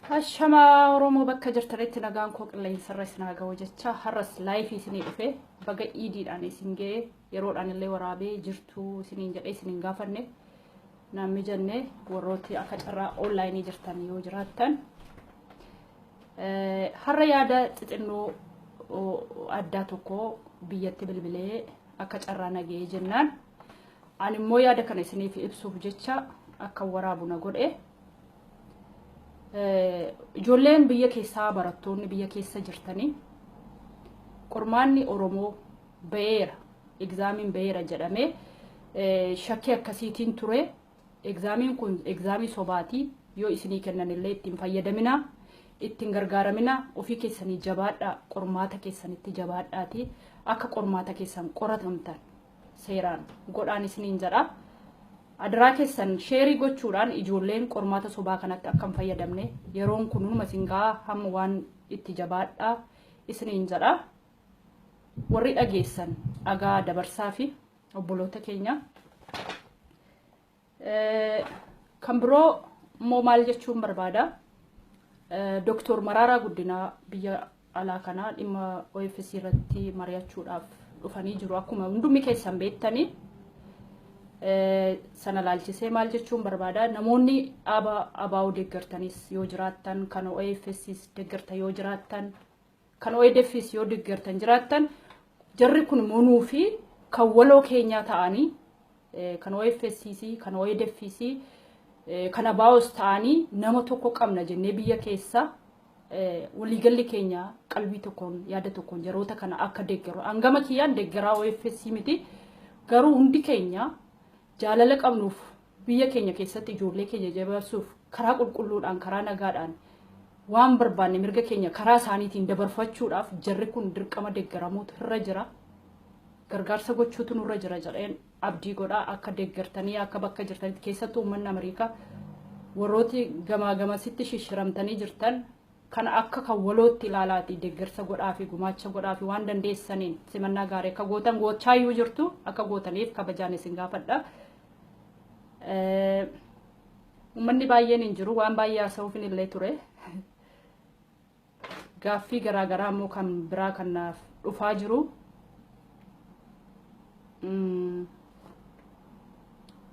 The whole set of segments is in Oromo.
Ashamaa Oromoo bakka jirtanitti nagaan koo qilleensarra isin haa ga'u jecha har'as live isinii dhufe. Baga iidiidhaan isin ga'e. Yeroodhaan illee waraabee jirtu isiniin jedhee isiniin gaafanne naan mijanne. Warrooti akka carraa online jirtan yoo jiraattan, har'a yaada xixinnoo addaa tokko biyyatti bilbilee akka carraa naga'ee jennaan, ani immoo yaada kana isiniif ibsuuf jecha akka waraabu na godhe. Ijoolleen biyya keessaa, barattoonni biyya keessa jirtanii, qormaanni Oromoo ba'eera, examiin ba'eera jedhamee shakkii akkasiitiin ture. Examiin kun examii sobaatii. Yoo isinii kennan illee ittiin fayyadaminaa, ittiin gargaaramina. Ofii keessanii jabaadhaa, qormaata keessanitti jabaadhaati akka qormaata keessan qoratamtan seeraan godhaan isiniin jedha. Adiraa keessan share gochuudhaan ijoolleen qormaata sobaa kanatti akka hin fayyadamne, yeroon kun hunuma isin gahaa, hamma waan itti jabaadhaa isiniin jedha. Warri dhageessan dhagaa dabarsaa fi obboloota keenya. Kan biroo immoo maal jechuun barbaada? Doktor Maraaraa Guddinaa biyya alaa kanaa dhimma OFC irratti mari'achuudhaaf dhufanii jiru. Akkuma hundumni keessan beektanii, sana laalchisee maal jechuun barbaada? Namoonni dhaaba ABO deeggartanis yoo jiraattan, kan OFCs deeggartan yoo jiraattan, kan ODFs yoo deeggartan jiraattan, jarri kun monuu fi kan waloo keenyaa ta'anii, kan OFCs, kan ODFs, kan ABOs ta'anii, nama tokko qabna jennee biyya keessa waliigalli keenya qalbii tokkoon, yaada tokkoon yeroota kana akka deeggaru. Hangama kiyyaan deeggaraa OFC miti, garuu hundi keenya jaalala qabnuuf biyya keenya keessatti ijoollee keenya jabeessuuf karaa qulqulluudhaan, karaa nagaadhaan waan barbaanne mirga keenya karaa isaaniitiin dabarfachuudhaaf jarri kun dirqama deeggaramuutu irra jira. Gargaarsa gochuutu nurra jira jedheen abdii godhaa. Akka deeggartanii, akka bakka jirtanitti, keessattuu uummanni Ameerikaa, warrooti gamaa gamasitti shishiramtanii jirtan kana akka kan walootti ilaalaati deeggarsa godhaa fi gumaacha godhaa fi waan dandeessaniin simannaa gaarii akka gootan, gochaayyuu jirtu, akka gootaniif kabajaan isin gaafadha. Uummanni baay'een hin jiru, waan baay'ee haasa'uuf illee ture. Gaaffii garaagaraa immoo kan biraa kan naaf dhufaa jiru.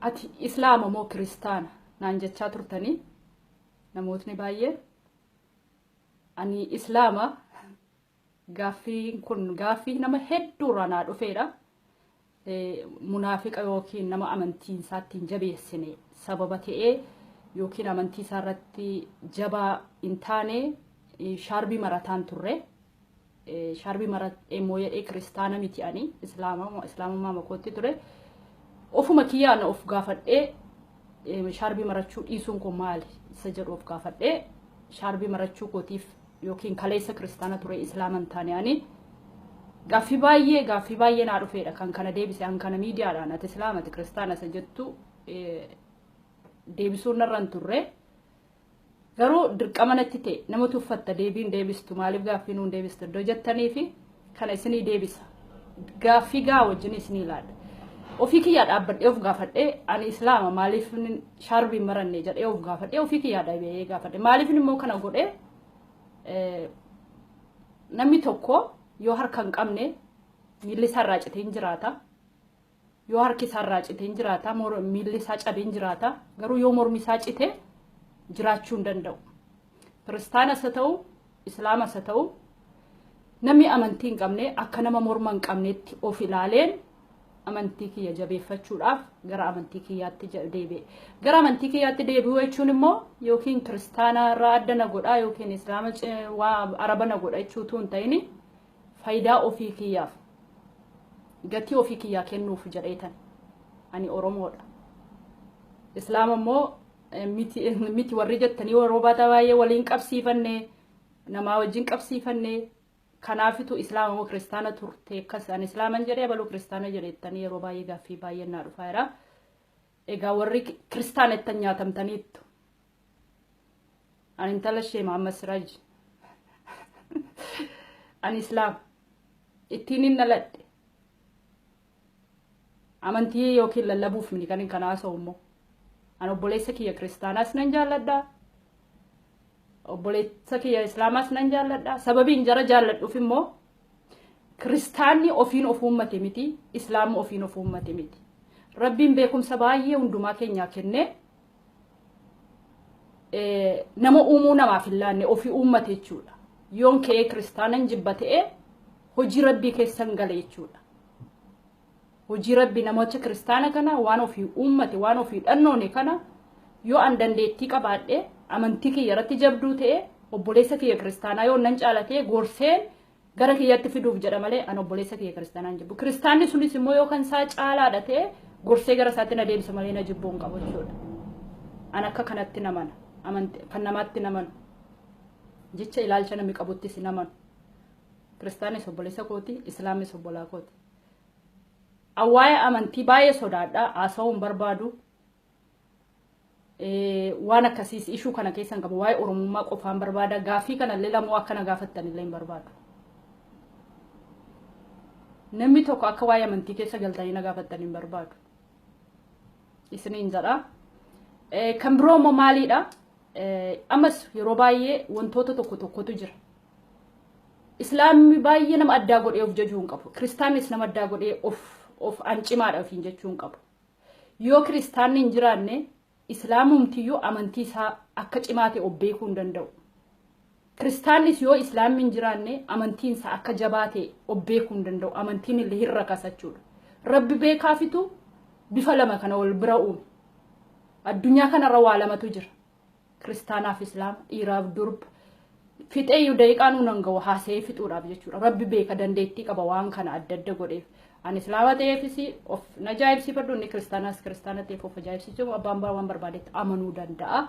Ati Islaama moo Kiristaana naan jechaa turtanii namootni baay'ee. Ani Islaama. Gaaffiin kun gaaffii nama hedduurraa naa dhufeedha. Munaafiqa yookiin nama amantiin isaatti hin jabeessine sababa ta'ee yookiin amantii isaa irratti jabaa hin taane shaarbii marataan turre. Shaarbii maratee immoo jedhee kiristaana miti, ani islaamummaa makootti ture. Ofuma kiyyaan of gaafadhee, shaarbii marachuu dhiisuun kun maali isa jedhu of gaafadhee, shaarbii marachuu kootiif yookiin kaleessa kiristaana ture islaama hin taane ani. Gaaffii baay'ee naa dhufeedha kan kana deebise. An kana miidiyaadhaan ati islaama, ati kiristaana isa jettu deebisuun narra hin turre. Garuu dirqama natti ta'e. Nama tuffatta, deebiin deebistu, maaliif gaaffii nuun deebistu iddoo jettanii fi kana isinii deebisa. Gaaffii gaa wajjin isinii ilaalla. Ofii kiyyaa dhaabbadhee of gaafadhee, ani islaama, maaliif shaarbii maranne jedhee of gaafadhee, ofii kiyyaa dhaabee gaafadhe. Maaliif immoo kana godhee? Namni tokko yoo harka hin qabne miilli isaa irraa citee hin jiraata. Yoo harki isaa irraa citee hin jiraata, miilli isaa cabee hin jiraata. Garuu yoo mormi isaa cite jiraachuu hin danda'u. Kiristaanas haa ta'u, Islaamas haa ta'u, namni amantii hin qabne akka nama morma hin qabnetti of ilaaleen amantii kiyya jabeeffachuudhaaf gara amantii kiyyaatti deebi'e. Gara amantii kiyyaatti deebi'uu jechuun immoo yookiin kiristaana irraa adda na godhaa yookiin islaama waa araba na godha jechuutu hin ta'in, faayidaa ofii kiyyaaf, gatii ofii kiyyaa kennuuf jedheetan. Ani Oromoodha. Islaama immoo miti miti warri jettanii yeroo baay'ee waliin qabsiifanne, namaa wajjin qabsiifanne. Kanaafitu islaama moo kiristaana turte, akkas ani islaaman jedhee, abaluu kiristaana jedhettanii yeroo baay'ee gaaffii baay'een naa dhufaa jira. Egaa warri kiristaana ittan nyaatamtaniittu. Ani intala ishee Mahammad Siraaj. Ani islaama. Ittiin hin dhaladhe. Amantii yookiin lallabuuf miti kan hin kana haasa'u immoo. Ani obboleessa kiyya kiristaanaas nan jaalladha. Obboleessa kiyya Islaamaas nan jaalladha. Sababiin jara jaalladhuuf immoo kiristaanni ofiin of uummate miti, Islaamni ofiin of uummate miti. Rabbiin beekumsa baay'ee hundumaa keenyaa kennee nama uumuu namaaf hin laanne, ofii uummate jechuudha. Yoon ka'ee kiristaanan jibba ta'ee hojii Rabbii keessan gale jechuudha. Hojii Rabbii namoota kiristaana kana waan ofii uummate, waan ofii dhannoone kana yoo an dandeettii qabaadhe, amantii kiyya irratti jabduu ta'e, obboleessa kiyya kiristaanaa yoo nan caalatee gorseen gara kiyyatti fiduuf jedha malee an obboleessa kiyya kiristaanaa hin jibbu. Kiristaanni sunis immoo yoo kan isaa caalaadha ta'e gorsee gara isaatti na deebisa malee na jibbuu hin qabu jechuudha. An akka kanatti namana. Kan namaatti namanu. Jecha ilaalcha namni qabuttis hin amanu. Kiristaanis obboleessa kooti, Islaamis obbolaa kooti. Waa'ee amantii baay'ee sodaadha. Haasa'uu hin barbaadu. Waan akkasiis ishuu kana keessan qabu, waa'ee Oromummaa qofaan barbaada. Gaaffii kanallee lamoo akkana gaafattan illee hin barbaadu. Namni tokko akka waa'ee amantii keessa galtanii na gaafattan hin barbaadu. Isiniin jedha. Kan biroo immoo maaliidha? Ammas yeroo baay'ee wantoota tokko tokkotu jira. Islaamni baay'ee nama addaa godhee of jajuu hin qabu. Kiristaanis nama addaa godhee of an cimaadha ofiin jechuu hin qabu. Yoo kiristaanni hin jiraanne Islaamumtiyyuu amantii isaa akka cimaa ta'e of beekuu hin danda'u. Kiristaannis yoo Islaamni hin jiraanne amantiin isaa akka jabaa ta'e of beekuu hin danda'u. Amantiin illee hin rakasa jechuudha. Rabbi beekaafitu bifa lama kana wal bira uume. Addunyaa kanarra waa lamatu jira. Kiristaanaaf Islaama, dhiiraaf durba. Fixee iyyuu daqiiqaa nuun hin ga'u haasa'ee fixuudhaaf jechuudha. Rabbi beeka, dandeettii qaba waan kana adda adda godheef. Ani Islaama ta'eefis of na ajaa'ibsiifadhu, inni kiristaanaas kiristaana ta'eef of ajaa'ibsiisuu, abbaan waan barbaadetti amanuu danda'a.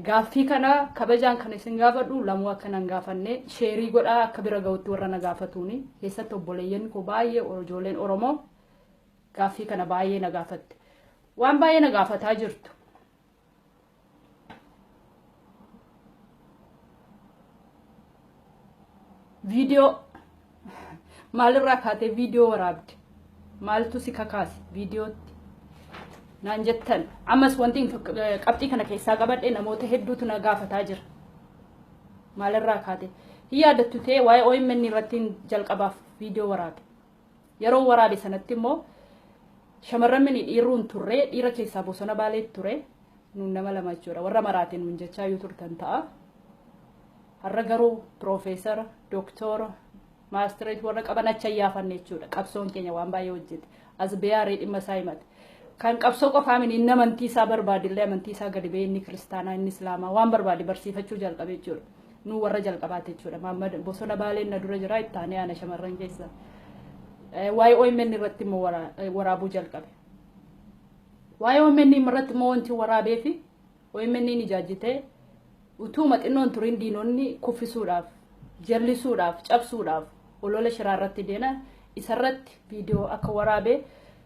Gaaffii kana kabajaan kan isin gaafadhu, lamuu akka nan gaafanne share godhaa akka bira ga'utti warra na gaafatuuni. Keessatti obboleeyyan koo baay'ee, ijoolleen Oromoo gaaffii kana baay'ee na gaafatte. Waan baay'ee na gaafataa jirtu. Viidiyoo maalirraa kaatee viidiyoo waraabde? Maaltu si kakaase viidiyootti naan jettan? Ammas wanti qabxii kana keessaa qabadhe, namoota hedduutu na gaafataa jira. Maalirraa kaate? Hin yaadattu ta'e waa'ee OMN irratti jalqabaaf viidiyoo waraabe. Yeroo waraabe sanatti immoo shamarran mini dhiirruun turre, dhiira keessaa bosona Baalee ture, nuun nama lama jechuudha. Warra maraate nuun jechaa yoo turtan ta'a. Har'a garuu piroofeesara, dooktora, maastireet warra qaban achi ayyaafanne jechuudha. Qabsoon keenya waan baay'ee hojjete. As beeyaaree dhimma isaa himate. Kan qabsoo qofaa mini, inni amantii isaa barbaadillee amantii isaa gadi ba'ee, inni kiristaanaa, inni islaamaa waan barbaade barsiifachuu jalqabe jechuudha. Nu warra jalqabaate jechuudha. Maammad bosona Baaleen na dura jira, itti aanee ana shamarran keessa. Waa'ee OMN irratti immoo waraabuu jalqabe. Waa'ee OMN irratti immoo wanti waraabee fi OMN ijaajjitee utuu xinnoon turin diinonni kuffisuudhaaf, jallisuudhaaf, cabsuudhaaf olola shiraa irratti deena, isarratti viidiyoo akka waraabee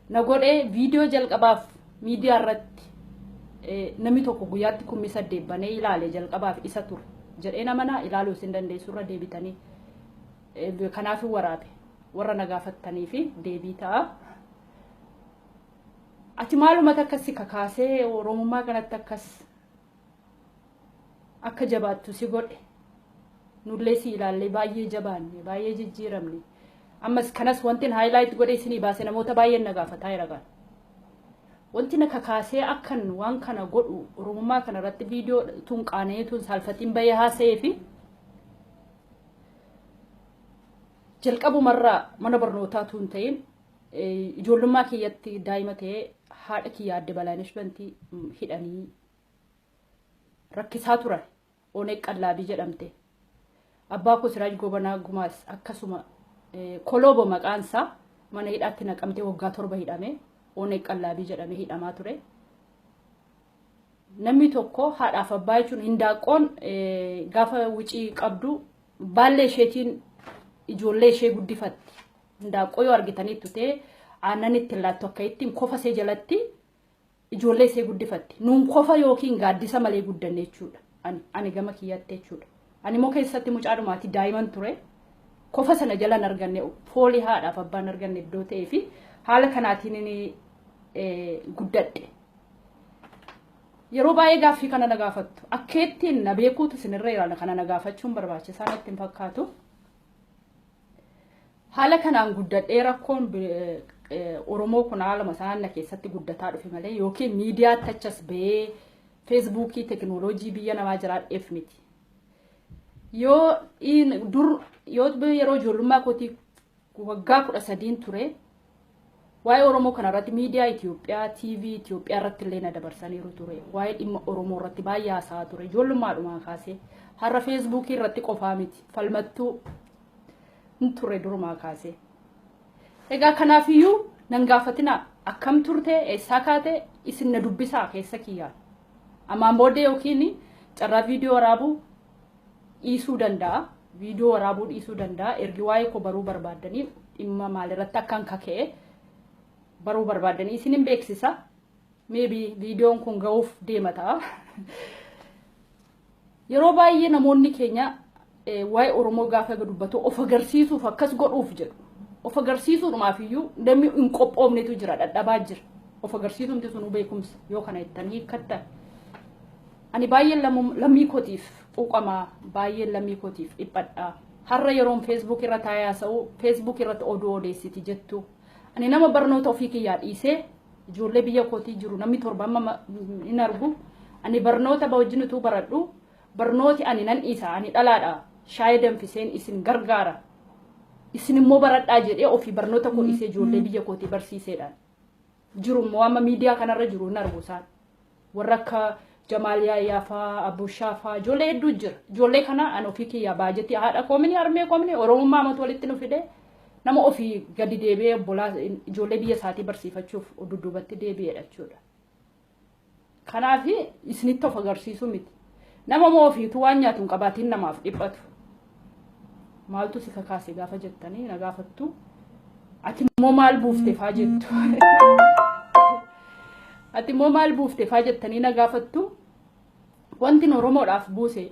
na godhee. Viidiyoo jalqabaaf miidiyaa irratti namni tokko guyyaatti 8,000 banee ilaale jalqabaaf isa ture jedhee namana ilaaluu isin dandeessu irra deebitanii. Kanaaf waraabe, warra na gaafattanii fi deebii ta'a. Ati maalumatti akkas si kakaasee Oromummaa kanatti akkas akka jabaattu si godhe? Nullee si ilaallee baay'ee jabaanne, baay'ee jijjiiramne. Ammas kanas wanti highlight godhee isinii baase, namoota baay'een na gaafataa jira kan. Wanti na kakaasee akkan waan kana godhu, Oromummaa kana irratti viidiyoo tun qaana'ee tun saalfatiin bahee haasa'ee fi jalqabumarraa mana barnootaa tun ta'in ijoollummaa kiyyatti daa'ima ta'ee haadha kiyya adde Balaanesh Bantii hidhanii rakkisaa turan. Oneeg Qallaabii jedhamte. Abbaa koo Siraaj Gobanaa Gumaas akkasuma, Koloobo maqaan isaa, mana hidhaatti naqamtee waggaa 7 hidhame. Oneeg Qallaabii jedhame hidhamaa ture. Namni tokko haadhaaf abbaa jechuun hindaaqqoon gaafa wicii qabdu baallee isheetiin ijoollee ishee guddifatti. Hindaaqqoo yoo argitaniittu ta'e aannan ittiin laattu akka ittiin kofa ishee jalatti ijoollee ishee guddifatti. Nuun kofa yookiin gaaddisa malee guddanne jechuudha. Ani gama kiyyaatti jechuudha. Ani immoo keessatti mucaadhumaati daa'iman ture. Kofa sana jalan arganne, foolii haadhaaf abbaan arganne iddoo ta'ee fi haala kanaatiin inni guddadhe. Yeroo baay'ee gaaffii kana na gaafattu. Akkeettiin na beekuutu isinirra jira, kana na gaafachuun barbaachisaa natti hin fakkaatu. Haala kanaan guddadhee, rakkoon Oromoo kun haaluma isaan na keessatti guddataa dhufe malee yookiin miidiyaatti achas ba'ee Feesbuukii teknooloojii biyya namaa jiraadheef miti. Yoo dur, yoo yeroo ijoollummaa kootii waggaa 13n ture, waa'ee Oromoo kanarratti miidiyaa Itoophiyaa, TV Itoophiyaa irratti illee na dabarsaniiru ture. Waa'ee dhimma Oromoo irratti baay'ee haasa'aa ture. Ijoollummaadhumaa kaasee har'a Feesbuukii irratti qofaa miti, falmattuu hin ture durumaa kaasee. Egaa kanaafiyyuu nan gaafatinaa, akkam turte, eessaa kaate, isin na dubbisaa keessa kiyyaan. Ammaan booddee yookiin carraa viidiyoo waraabuu dhiisuu danda'a. Viidiyoo waraabuu dhiisuu danda'a. Ergi waa'ee koo baruu barbaaddanii, dhimma maalirratti akkan kaka'e baruu barbaaddanii, isin hin beeksisa. Maybe viidiyoon kun ga'uuf deema ta'a. Yeroo baay'ee namoonni keenya waa'ee Oromoo gaafa dubbatu of agarsiisuuf akkas godhuuf jedhu. Of agarsiisuudhumaaf iyyuu namni hin qophoofnetu jira, dhadhabaa jira. Of agarsiisumti sunuu beekumsa yoo kana jettanii hiikkattan. Ani baay'een lammii kootiif quuqamaa, baay'een lammii kootiif dhiphadhaa. Har'a yeroon Facebook irra taa'ee haasa'u, Facebook irratti oduu odeessiti jettu. Ani nama barnoota ofii kiyyaa dhiisee ijoollee biyya kootii jiru namni torba amma hin argu. Ani barnoota wajjin utuu baradhu, barnooti ani nan dhiisa, ani dhalaadha, shaayii danfiseen isin gargaara. Isin immoo baradhaa jedhee ofii barnoota koo dhiisee ijoollee biyya kootii barsiiseedhaan. Jiru immoo amma miidiyaa kanarra jiru hin argu isaan. Warra akka Jamaal Yaayyaa fa'aa, Abushaa fa'aa, ijoollee hedduu jira. Ijoollee kana ani ofii kiyyaa baajetii haadha koomini, harmee koomini, Oromummaa amatu walitti nu fide, nama ofii gadi deebi'ee obbolaa ijoollee biyya isaatii barsiifachuuf dudduubatti deebi'eedha jechuudha. Kanaaf isinitti of agarsiisuu miti. Nama moo ofiitu waan nyaatu hin qabaatiin namaaf dhiphatu. Maaltu si kakaase gaafa jettanii na gaafattu. Ati immoo maal buufte faa jettu. Ati immoo maal buufte faa jettanii na gaafattu. Wanti Oromoodhaaf buuse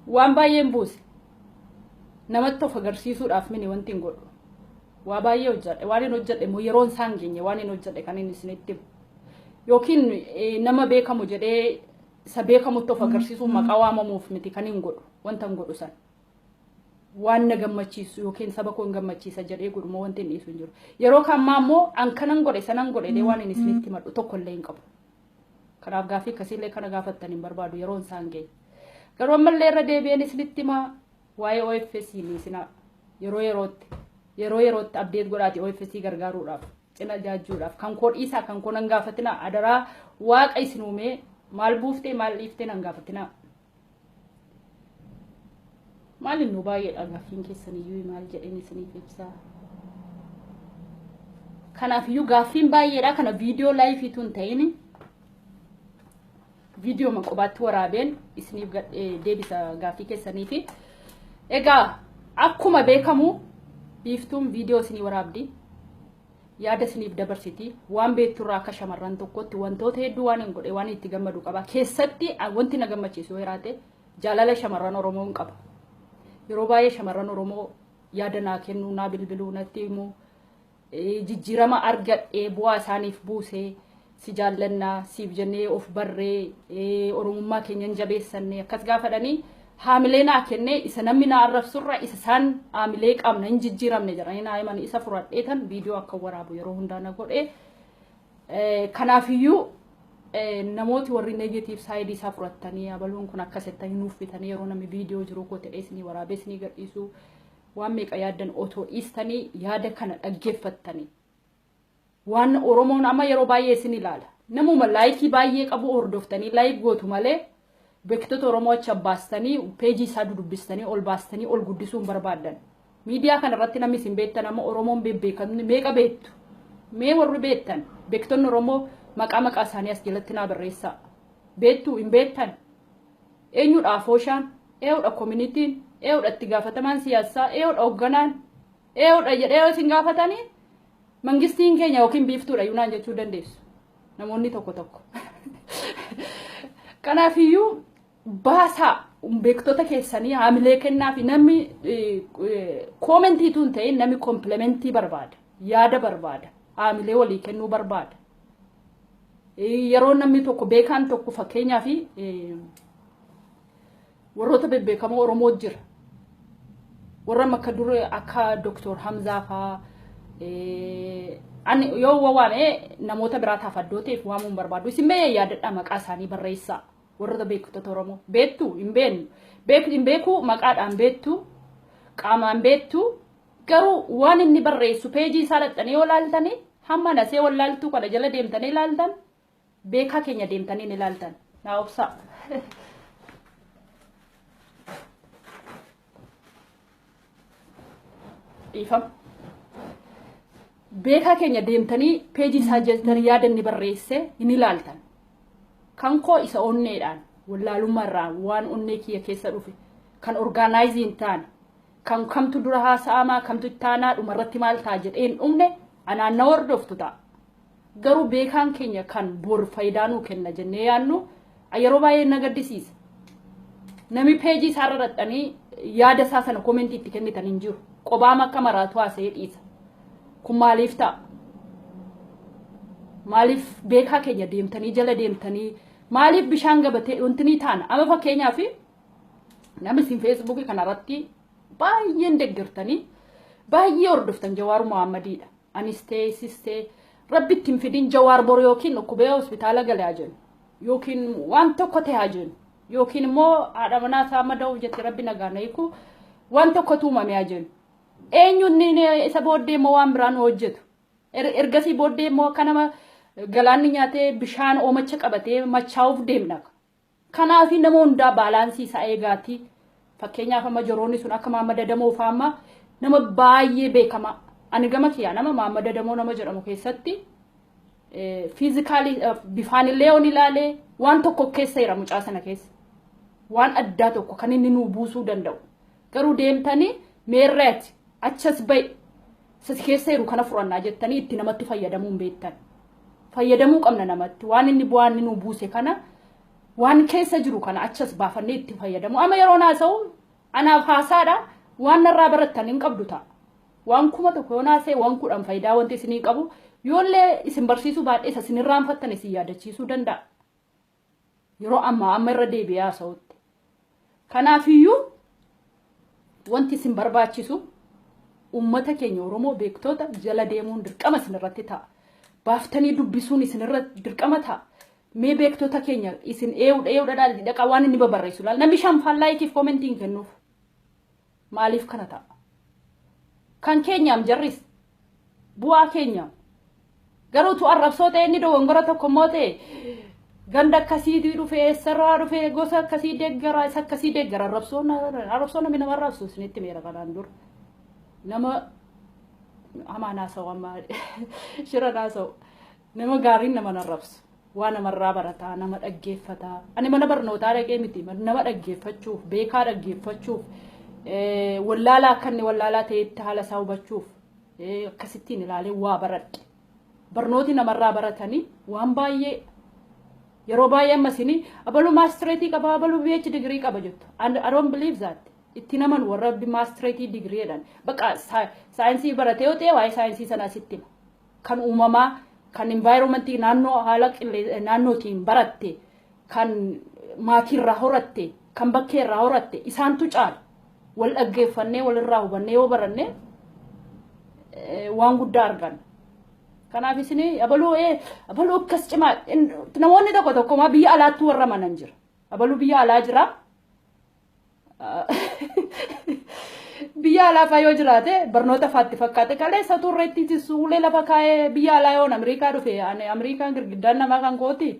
waan baay'een buuse. Namatti of agarsiisuudhaaf mini wanti hin godhu. Waa baay'ee hojjedhe, waan hin hojjedhe immoo yeroon isaan geenye waan hin hojjedhe kan inni isinitti himu. Yookiin nama beekamu jedhee isa beekamutti of agarsiisuuf, maqaa waamamuuf miti kan hin godhu, wanta hin godhu san. Waan na gammachiisu yookiin saba koo hin gammachiisa jedhee godhu immoo wanti hin dhiisu hin jiru. Yeroo kammaa immoo an kanan godhe, sanan godhe waan inni isinitti himadhu tokko illee hin qabu. Kanaaf gaaffii akkasiillee kana gaafattan hin barbaadu, yeroon isaan geenye. Garuu ammallee irra deebi'een isinitti himaa, waa'ee OFS hin dhiisinaa. Yeroo yerootti, yeroo yerootti update godhaati OFS gargaaruudhaaf, cina jaajjuudhaaf, kan koo dhiisaa, kan koo nan gaafatinaa, adaraa Waaqa isin uumee, maal buuftee, maal dhiiftee nan gaafatinaa. Maal inni baay'eedha gaaffiin keessaniyyuu, maal jedheen isiniif ibsaa. Kanaafiyyuu gaaffiin baay'eedha, kana viidiyoo liveiitu hin ta'in viidiyoo qobaatti waraabeen isiniif deebisa gaaffii keessaniifi. Egaa akkuma beekamu Biiftuun viidiyoo isinii waraabdi. Yaada isiniif dabarsiti. Waan beekturraa akka shamarran tokkotti wantoota hedduu waan hin godhe, waan itti gammadu qaba. Keessatti wanti na gammachiisu yoo jiraate jaalala shamarran Oromoo hin qaba. Yeroo baay'ee shamarran Oromoo yaada naa kennu, naa bilbiluu, natti himu, jijjiirama argadhee bu'aa isaaniif buusee, si jaallannaa, siif jennee of barree, Oromummaa keenya hin jabeessanne akkas gaafadhanii haamilee naa kennee, isa namni naa arrabsurra isa isaan haamilee qabna, hin jijjiiramne jedhanii naa himan, isa fudhadheetan viidiyoo akka waraabu yeroo hundaa na godhe. Kanaafiyyuu namooti warri negative side isaa fudhattanii, abaluun kun akkas jettanii nuuffitanii, yeroo namni viidiyoo jiru koo ta'ee isinii waraabee isinii gadhiisuu waan meeqa yaaddan otoo dhiistanii yaada kana dhaggeeffattanii. Waan Oromoon amma yeroo baay'ee isin ilaala. Namuma likeii baay'ee qabu hordoftanii like gootu malee beektota Oromoo achi baastanii, peejii isaa dudubbistanii ol baastanii ol guddisuu hin barbaaddan. Miidiyaa kanarratti namni isin beektan, amma Oromoon bebbeekamni meeqa beektu? Mee warri beektan beektonni Oromoo maqaa maqaa isaanii as jalatti naa barreessaa. Beektuu hin beektan? Eenyudha afooshaan? Eenyudha communityn? Eenyudha itti gaafatamaan siyaasaa? Eenyudha hoogganaan? Eenyudha jedhee yoo isin gaafatanii, mangistiin keenya yookiin Biiftuudha yunaan jechuu dandeessu. Namoonni tokko tokko. Kanaafiyyuu baasaa beektota keessanii, haamilee kennaa fi namni commentiitu hin ta'in, namni complimentii barbaada. Yaada barbaada. Haamilee walii kennuu barbaada. Yeroo namni tokko, beekaan tokko, fakkeenyaa fi warroota bebbeekamoo Oromoo jira. Warra akka dura akka Doktor Hamzaa faa, ani yoo waame namoota biraataaf addoo ta'eef waamuun barbaadu. Isin mee yaadadhaa, maqaa isaanii barreessaa. Warroota beektota Oromoo beektu hin beeknu. Beeku hin beeku, maqaadhaan beektu, qaamaan beektu, garuu waan inni barreessu peejii isaa dhaqxanii yoo ilaaltanii, hamma nasee wallaaltuu kana jala deemtanii ilaaltan, beekaa keenya deemtanii ni ilaaltan. Naa obsaa. Dhiifama. Beekaa keenya deemtanii peejii isaa jaltanii yaada inni barreesse hin ilaaltan. Kan koo isa onneedhaan wallaalummaa irraa waan onnee kiyya keessa dhufe, kan organize hin taane, kan kamtu dura haasa'amaa, kamtu itti aanaa, dhumarratti maal ta'a jedhee hin dhumne, anaan na hordoftu ta'a. Garuu beekaan keenya kan bor faayidaa nuu kenna jennee yaadnu yeroo baay'ee na gaddisiisa. Namni peejii isaarra dhaqxanii yaada isaa sana comment itti kennitan hin jiru. Qobaama akka maraatu haasa'ee dhiisa. Kun maaliif ta'a? Maaliif beekaa keenya deemtanii jala deemtanii, maaliif bishaan gabatee wanti ni taana? Amma fakkeenyaaf namni isin Feesbuukii kanarratti baay'een deeggartanii baay'ee hordoftan Jawaar Muhammadiidha. Anis ta'e sis ta'e, rabbi itti hin fidin, Jawaar boru yookiin dhukkubee hospitaala galee haa jennu, yookiin waan tokko ta'e haa jennu, yookiin immoo haadha manaa isaa mada'uuf jette, rabbi nagaan hiiku, waan tokkotu uumame haa jennu. Eenyuun isa booddee immoo waan biraa nu hojjetu? Ergasii booddee immoo akka nama galaanni nyaatee bishaan oomacha qabatee machaa'uuf deemna. Kanaaf nama hundaa balance isaa eegaati. Fakkeenyaaf amma joroonni sun akka Maammad Adamoo fa'aa amma nama baay'ee beekamaa. Ani gama kiyyaa nama Maammad Adamoo nama jedhamu keessatti physically bifaan illee yoon ilaalee, waan tokko keessa jira mucaa sana keessa. Waan addaa tokko kan inni nuu buusuu danda'u. Garuu deemtanii meerreeti achas ba'i sasi keessa jiru kana furannaa jettanii itti namatti fayyadamuu hin beektan. Fayyadamuu qabna namatti, waan inni bu'aa inni nuu buuse kana, waan keessa jiru kana achas baafannee itti fayyadamu. Amma yeroo haasa'u anaaf haasaadha, waan narraa barattan hin qabdu ta'a. Waan 1000 yoo haasa'e, waan 10 faayidaa wanti isinii qabu yoollee isin barsiisuu baadhee, isa isin irraanfattan isin yaadachiisuu danda'a. Yeroo ammaa amma irra deebi'ee haasa'utti. Kanaafiyyuu wanti isin barbaachisu uummata keenya Oromoo beektoota jala deemuun dirqama isin irratti ta'a. Baaftanii dubbisuun isinirra dirqama ta'a. Mee beektota keenya isin ee'uudha ee'uudha dhaqaa waan inni babarreessu laal. Namni shanfaan like iif comment iin kennuuf. Maaliif kana ta'a? Kan keenyaam jarris bu'aa keenyaam. Garuu tu arrabsoo ta'e, inni dogongora tokko immoo ta'e, ganda akkasiitii dhufee, eessarraa dhufee, gosa akkasii deeggara, isa akkasii deeggara, arrabsoo namni nama arrabsu isinitti meera kanaan dura. Nama hamaan haasa'u, amma shira haasa'u, nama gaariin nama arrabsu. Waa namarraa barataa, nama dhaggeeffataa. Ani mana barnootaa dhaqee miti, nama dhaggeeffachuuf, beekaa dhaggeeffachuuf, wallaalaa akka inni wallaalaa ta'etti haala isaa hubachuuf akkasittiin ilaalee waa baradhe. Barnooti namarraa baratanii waan baay'ee. Yeroo baay'ee amma isinii abaluu maastireetii qaba, abaluu PhD digirii qaba jettu. I don't believe that. Itti naman warra maastireetii digirii jedhan. Bakka saayinsii baratee yoo ta'e, waa'ee saayinsii sanaa sitti hima. Kan uumamaa, kan environment ii naannoo, haala naannootiin baratte, kan maatiirraa horatte, kan bakkeerraa horatte isaantu caala. Wal dhaggeeffannee walirraa hubannee yoo baranne waan guddaa arganna. Kanaaf isin abaluu abaluu akkas cimaa, namoonni tokko tokko maa biyya alaatti warra manan jira. Abaluu biyya alaa jira. Biyya alaa faa yoo jiraate, barnoota faatti fakkaate, kaleessa turreetti suulee lafa kaa'ee biyya alaa yoon Ameerikaa dhufe, ani Ameerikaan girgiddaan namaa kan kooti,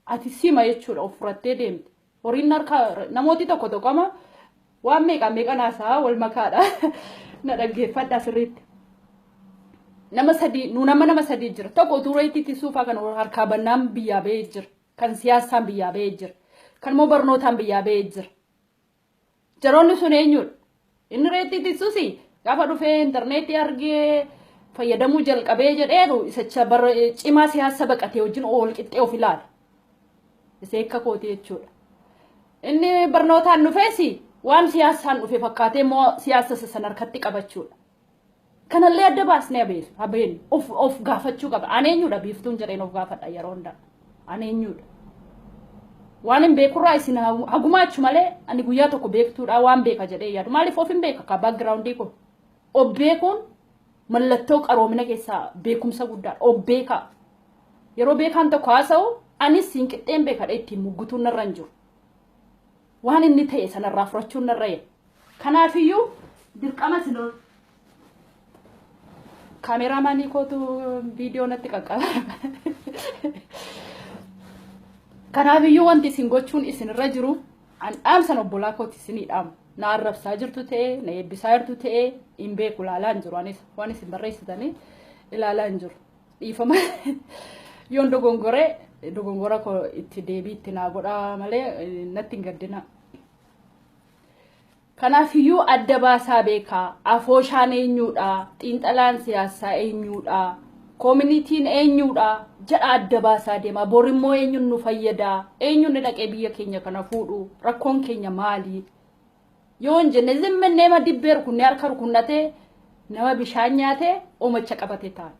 ati sima jechuudha, of furattee deemte. Horiin harka namooti tokko tokko ama waan meeqa meeqa haasaa wal makaadha. Na dhaggeeffadha sirriitti. Nama sadii nu nama sadii jira. Tokko tureetti suufaa kan harkaa bannaan biyyaa ba'ee jira. Kan siyaasaan biyyaa ba'ee jira. Kan immoo barnootaan biyyaa ba'ee jira. Jaroonni sun eenyudha? Inni reetti tisuusi gaafa dhufee intarneetii argee fayyadamuu jalqabee jedheeru isacha cimaa siyaasa baqatee wajjin ol qixxee of ilaala. Isee akka kooti jechuudha. Inni barnootaan dhufees waan siyaasaan dhufe fakkaatee immoo siyaasa sana harkatti qabachuudha. Kanallee adda baasnee habeenu of gaafachuu qaba. Ani eenyudha biiftuun jedheen of gaafadha yeroo hundaa. Ani eenyudha? Waan hin beekurraa isin hagumaachu malee ani guyyaa tokko beektuudha waan beeka jedhee yaadu. Maaliif of hin beeka? Ka backgroundii koo. Of beekuun mallattoo qaroomina keessaa beekumsa guddaadha. Of beekaa. Yeroo beekaan tokko haasa'u anis siin qixxeen beekadha ittiin muggutuun narra hin jiru. Waan inni ta'e sanarraa fudhachuun narra jira. Kanaafiyyuu dirqama isin kaameraamaanii kootu viidiyoo natti qaqqaba. Kanaafiyyuu wanti isin gochuun isinirra jiru an dhaamsan obbolaa kooti isinii dhaamu. Na arrabsaa jirtu ta'e, na eebbisaa jirtu ta'e hin beeku, ilaalaa hin jiru. Anis waan isin barreessitanii ilaalaa hin jiru. Dhiifama, yoon dogongoree dogongora koo itti deebii itti naa godhaa malee natti hin gaddina. Kanaafiyyuu adda baasaa beekaa. Afooshaan eenyuudha? Xiinxalaan siyaasaa eenyuudha? Koomunitiin eenyuudha? Jedha adda baasaa deema. Borimmoo eenyuun nu fayyada? Eenyuun dhaqee biyya keenya kana fuudhu? Rakkoon keenya maali? Yoo hin jenne zimminnee nama dibbee rukunnee harka rukunnatee nama bishaan nyaatee oomacha qabate ta'a.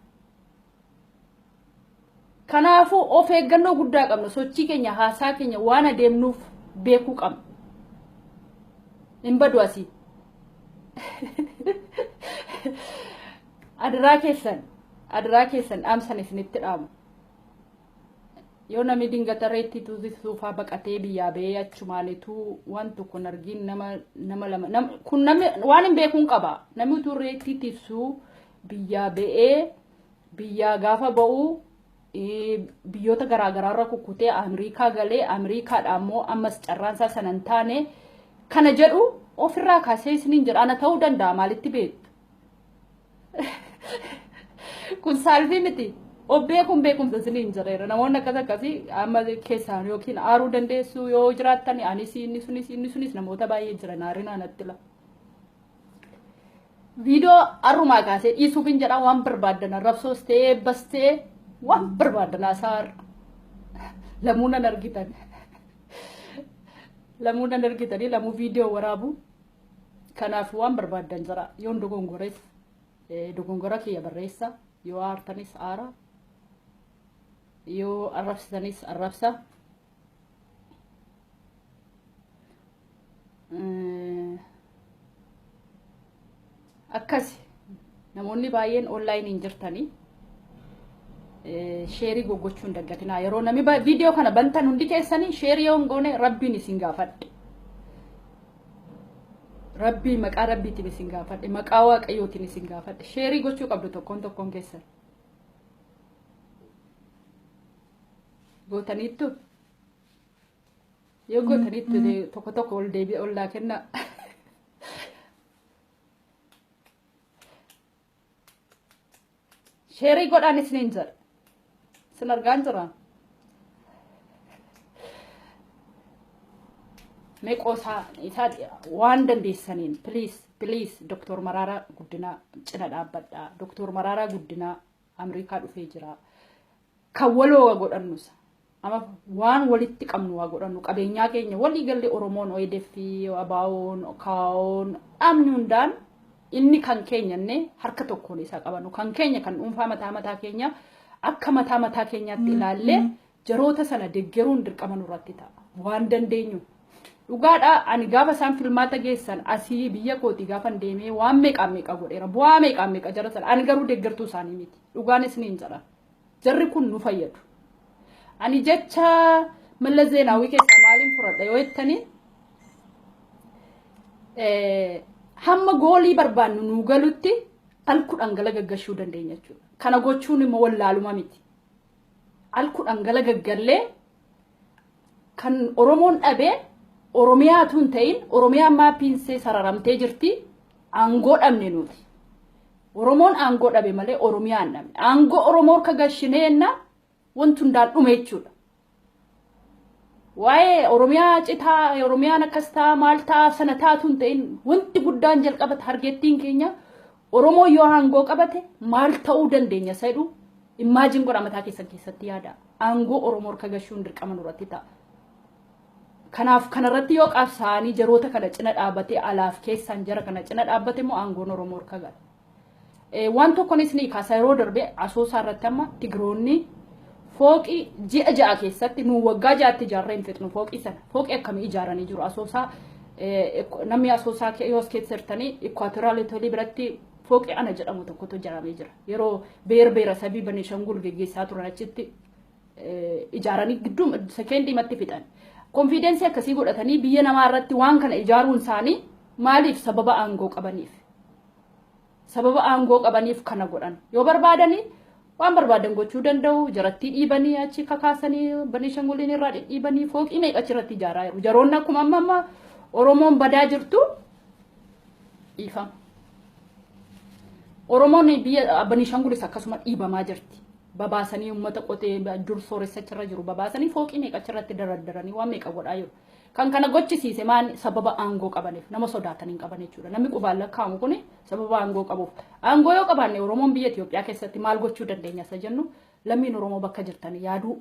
Kanaafuu of eeggannoo guddaa qabna. Sochii keenya, haasaa keenya, waan adeemnuuf beekuu qabna. Hin badu asii. Adiraa keessan, adiraa keessan dhaamsan isinitti dhaamu. Yoo namni dingata reetti tuusisuufaa baqatee biyyaa ba'ee achumaanituu waan tokko hin argin nama lama kun namni waan hin beekuun qaba. Namni utuu reetti tiksuu biyyaa ba'ee, biyyaa gaafa ba'u biyyoota garaagaraarra kukkutee Amiriikaa galee, Amiriikaadha ammoo ammas carraansaa sana hin taane kana jedhu ofirraa kaasee isiniin jedha. Ana ta'uu danda'a, maalitti beektu? Kun saalfii miti. Of beekuun beekumsa isiniin jedheera. Namoonni akkas akkasii amma keessaan yookiin aaruu dandeessu yoo jiraattan, anis inni sunis inni sunis namoota baay'ee jiran aarinaa natti la. Viidiyoo arrumaa kaasee dhiisuuf hin jedhaa, waan barbaaddan arrabsoos ta'ee eebbas ta'ee waan barbaaddan haasaa har'a. Lamuu nan argitan. Lamuu nan argitanii, lamuu viidiyoo waraabu. Kanaaf waan barbaaddan jira. Yoon dogongores dogongora kiyya barreessa. Yoo aartanis aara. Yoo arrabsitanis arrabsa. Akkasi namoonni baay'een onlaayiniin jirtanii sheerii goggochuu hin daggatinaa. Yeroo namni viidiyoo kana bantan hundi keessanii sheerii yoo hin goone rabbiin isin gaafadhe. Rabbii, maqaa rabbiitiin isin gaafadhe, maqaa waaqayyootiin isin gaafadhe, sheerii gochuu qabdu tokkoon tokkoon keessan. Gootaniittu? Yoo gootaniittu tokko tokko ol deebi'e ol laa kennaa. Sheerii godhaan isiniin jedha. Isin argaan jira. Mee qoosaa isaa waan dandeessaniin, please, please, Doktor Maraaraa Guddinaa cina dhaabbadhaa. Doktor Maraaraa Guddinaa Ameerikaa dhufee jira. Kan waloo waa godhannusa. Amma waan walitti qabnu waa godhannu, qabeenyaa keenya walii galle, Oromoon, ODF, ABO'n, KAO'n, dhaabni hundaan inni kan keenya illee harka tokkoon isa qabannu, kan keenya kan dhuunfaa mataa mataa keenya akka mataa mataa keenyaatti ilaallee jaroota sana deggeruun dirqama nurratti ta'a. Waan dandeenyu. Dhugaadha, ani gaafa isaan filmaata geessan asii biyya kooti gaafan deemee waan meeqaan meeqa godheera, bu'aa meeqaan meeqa jara sana. Ani garuu deeggartuu isaanii miti. Dhugaanis ni hin jedha. Jarri kun nu fayyadu. Ani jecha Mallas Zeenaawwii keessaa maaliin fudhadha yoo jettanii, hamma goolii barbaannu nuu galutti al 10 gala gaggashuu dandeenya jechuudha. Kana gochuun immoo wallaaluma miti. Al 10 gala gaggallee kan Oromoon dhabee Oromiyaatu hin ta'in, Oromiyaan maappiinsee sararamtee jirti, aangoo dhabne nuti. Oromoon aangoo dhabe malee Oromiyaa hin dhabne. Aangoo Oromoo harka gashinee jenna wanti hundaan dhume jechuudha. Waa'ee Oromiyaa citaa, Oromiyaan akkas ta'a, maal ta'a, sana taatu hin ta'in, wanti guddaan jalqaba targettiin keenya Oromoo yoo aangoo qabate maal ta'uu dandeenya isa jedhu imagine godha, mataa keessan keessatti yaada. Aangoo Oromoo harka gashuun dirqama nurratti ta'a. Kanaaf kanarratti yoo qabsaa'anii jaroota kana cina dhaabbatee, alaaf keessaan jara kana cina dhaabbate immoo aangoon Oromoo harka gala. Waan tokkonis ni kaasa, yeroo darbe Asoosaa irratti amma Tigiroonni Fooqii ji'a 6 keessatti nu waggaa 6tti ijaarree hin fixnu fooqii sana. Fooqii akkamii ijaaranii jiru Asoosaa, namni Asoosaa yoo as keessa jirtanii Ikwaatoraal Hoteelii biratti fooqii ana jedhamu tokkotu ijaaramee jira. Yeroo beer beera sabii Baneeshangul geggeessaa turan achitti ijaaranii gidduu sekeendii fixan. Confidence akkasii godhatanii biyya namaa irratti waan kana ijaaruun isaanii maaliif? Sababa aangoo qabaniif. Sababa aangoo qabaniif kana godhan. Yoo barbaadanii waan barbaadan gochuu danda'u. Jarattii dhiibanii achi kakaasanii Baneeshanguliin irraa dhidhiibanii fooqii meeqa achirratti ijaaraa jiru. Jaroonni akkuma amma amma Oromoon badaa jirtu dhiifama. Oromoon biyya Baneeshangulis akkasuma dhiibamaa jirti. Babaasanii uummata qotee dur sooressa achirra jiru babaasanii fooqii meeqa achirratti daraddaranii waan meeqa godhaa jiru. Kan kana gochisiise maan? Sababa aangoo qabaniif, nama sodaatan hin qaban jechuudha. Namni qubaan lakkaa'amu kun sababa aangoo qabuuf. Aangoo yoo qabaanne Oromoon biyya Itoophiyaa keessatti maal gochuu dandeenya isa jennu lammiin Oromoo bakka jirtan yaaduu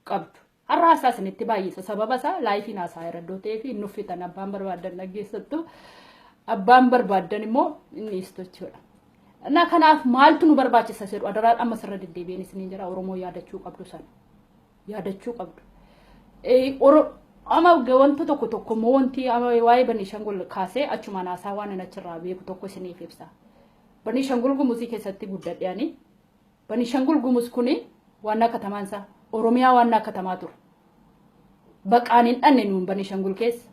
qabdu. Har'a haasaa isinitti baay'isa. Sababa isaa liveiin haasaa irra iddoo ta'ee fi hin nuffitan, abbaan barbaaddan dhaggeessattu. Abbaan barbaaddan immoo inni dhiistu jechuudha. Na kanaaf maaltu nu barbaachisa jedhu adaraan amma sirra deddeebi'een isiniin jira, Oromoo yaadachuu qabdu sana. Yaadachuu qabdu. Amma wanta tokko tokko immoo wanti waa'ee Baniishangul kaasee achumaan haasaa waan inni achirraa beeku tokko isiniif ibsa. Baniishangul Gumuzii keessatti guddadhe ani. Baniishangul Gumuz kuni waannaa katamaan isaa Oromiyaa waannaa katamaa ture. Baqaan hin dhanne nuun Baniishangul keessa.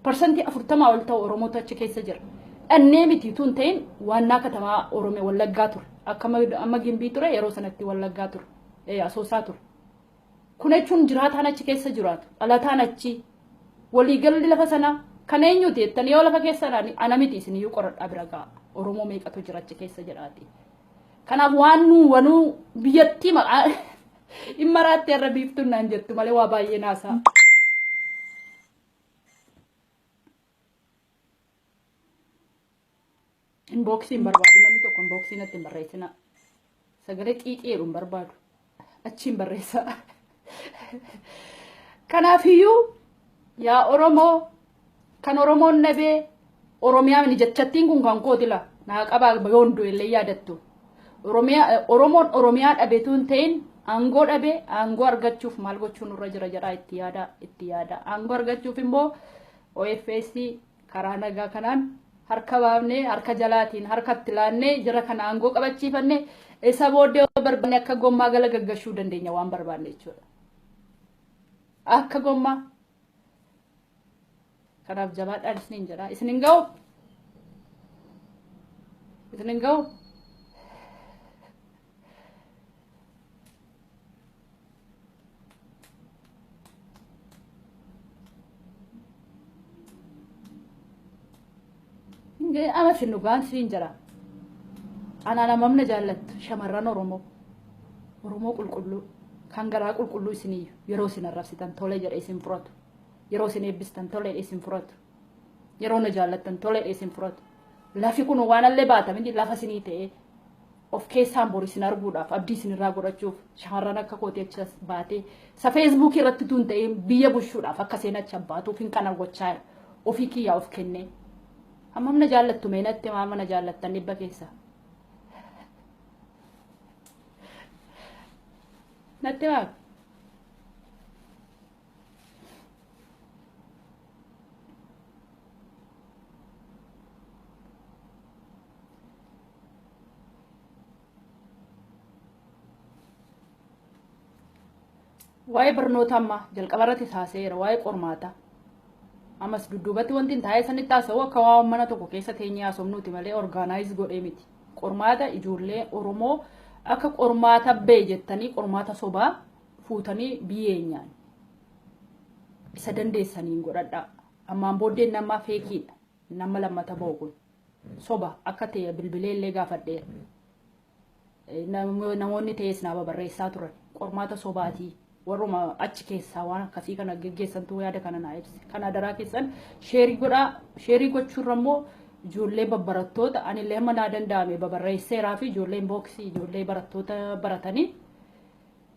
40% ol ta'u Oromootu achi keessa jira. Dhannee miti tun ta'in waannaa katamaa Oromiyaa Wallaggaa ture. Akka amma Gimbii ture, yeroo sanatti Wallaggaa ture. Asoosaa ture. Kun jechuun jiraataan achi keessa jiraatu, dhalataan achi, waliigalli lafa sanaa kan eenyuti jettan yoo lafa keessa ana miti isiniyyuu qoradhaa bira ga'a. Oromoo meeqatu jira achi keessa jedhaati. Kanaaf waan nu wanuu biyyattii maqaa dhimma raatti irra biiftuun naan jettu malee waa baay'ee naasaa. Inboxii hin barbaadu, namni tokko inboxii natti hin barreessina. Sagalee xiixii jedhu hin barbaadu. Achiin barreessa. Kanaafiyyuu yaa Oromoo, kan Oromoon nabee Oromiyaa mini jechattiin kun kan kootila naa qabaa yoon du'e illee yaadattu. Oromiyaa, Oromoon Oromiyaa dhabeetu hin ta'in aangoo dhabe, aangoo argachuuf maal gochuun nurra jira jedhaa itti yaada, itti yaada. Aangoo argachuuf immoo OFS karaa nagaa kanaan harka baafnee, harka jalaatiin harkatti laannee, jara kana aangoo qabachiifanne, isa booddee barbaanne akka gommaa gala gaggashuu dandeenya waan barbaanne jechuudha. Akka gommaa. Kanaaf jabaadhaan isiniin jedha. Isin hin ga'u? Isin hin ga'u? Ama isin dhugaan siin jira. Anaan hammam na jaallattu shamarran Oromoo. Oromoo qulqulluu kan garaa qulqulluu isinii yeroo isin arrabsitan tole jedhe isin furatu. Yeroo isin eebbistan tole jedhe isin furatu. Yeroo na jaallattan tole jedhe isin furatu. Lafi kun waan allee baata miti, lafa isinii ta'ee of keessaan bor isin arguudhaaf, abdii isinirraa godhachuuf, shamarran akka kootii achi baatee isa Facebookii irratti tun ta'ee biyya bulchuudhaaf akka seen achi baatuuf hin kana gochaa jira. Ofii kiyyaa of kennee. Hammam na jaallattu mee natti maama na jaallattan dhibba keessa? Natti maama. Waa'ee barnoota ammaa jalqaba irratti taaseera, waa'ee qormaataa. Ammas dudduubatti wanti hin taa'ee sanitti haasa'u akka waa mana tokko keessa teenyee haasofnuuti malee organize godhee miti. Qormaata ijoollee Oromoo akka qormaata bee jettanii qormaata sobaa fuutanii biyyeenyaan isa dandeessaniin godhadhaa. Ammaan booddee nama fakeiidha. Nama lammata ba'u kun soba akka ta'e bilbilee illee gaafadheera. Namoonni ta'es naa babarreessaa turan. Qormaata sobaatii warruma achi keessaa waan akkasii kana geggeessantu yaada kana naa ibse. Kana daraa keessan share godhaa. Share gochuurra immoo ijoollee babbarattoota anillee hamma naa danda'ame babarreesseeraa fi ijoollee inboxii ijoollee barattoota baratanii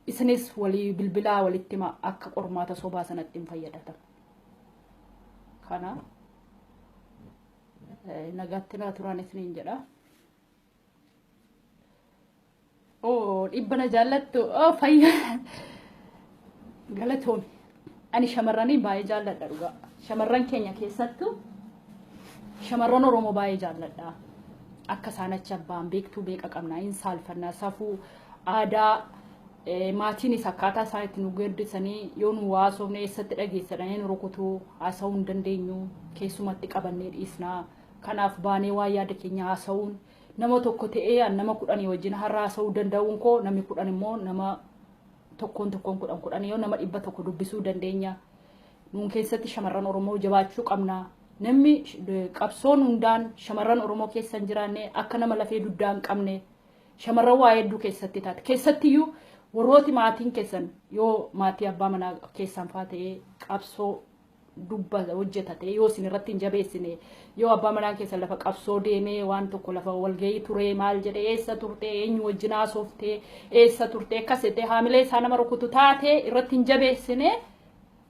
isinis walii bilbilaa walitti himaa akka qormaata sobaa sanatti hin fayyadatan. Kana nagaatti naa turan isiniin jedha. Oo, dhibba na jaallattu. Oo, fayyaa. Galatoomi. Ani shamarranii baay'ee jaalladha dhugaa. Shamarran keenya keessattuu shamarran Oromoo baay'ee jaalladha. Akka isaan achi abbaan beektuu beeka qabna. Hin saalfannaa, safuu, aadaa, maatiinis akkaataa isaan itti nu guddisanii yoo nu haasofne eessatti dhageessadhanii nu rukutuu, haasa'uu hin dandeenyu, keessumatti qabannee dhiisnaa. Kanaaf baanee waan yaada keenya haasa'uun, nama tokko ta'ee nama 10 wajjin har'a haasa'uu danda'uun koo, namni 10 immoo nama tokkoon tokkoon 10 10 yoo nama 100 dubbisuu dandeenya. Nuun keessatti shamarran Oromoo jabaachuu qabna. Namni qabsoon hundaan shamarran Oromoo keessa hin jiraanne akka nama lafee dugdaa hin qabne. Shamarran waa hedduu keessatti taate. Keessattiyyuu warrooti maatiin keessan, yoo maatii abbaa manaa keessan faa ta'ee qabsoo dubba hojjeta ta'e, yoo isin irratti hin jabeessine, yoo abbaa manaa keessan lafa qabsoo deemee waan tokko lafa walgahii turee maal jedhe, eessa turte, eenyu wajjin haasofte, eessa turte akkas jettee haamilee isaa nama rukutu taate, irratti hin jabeessine,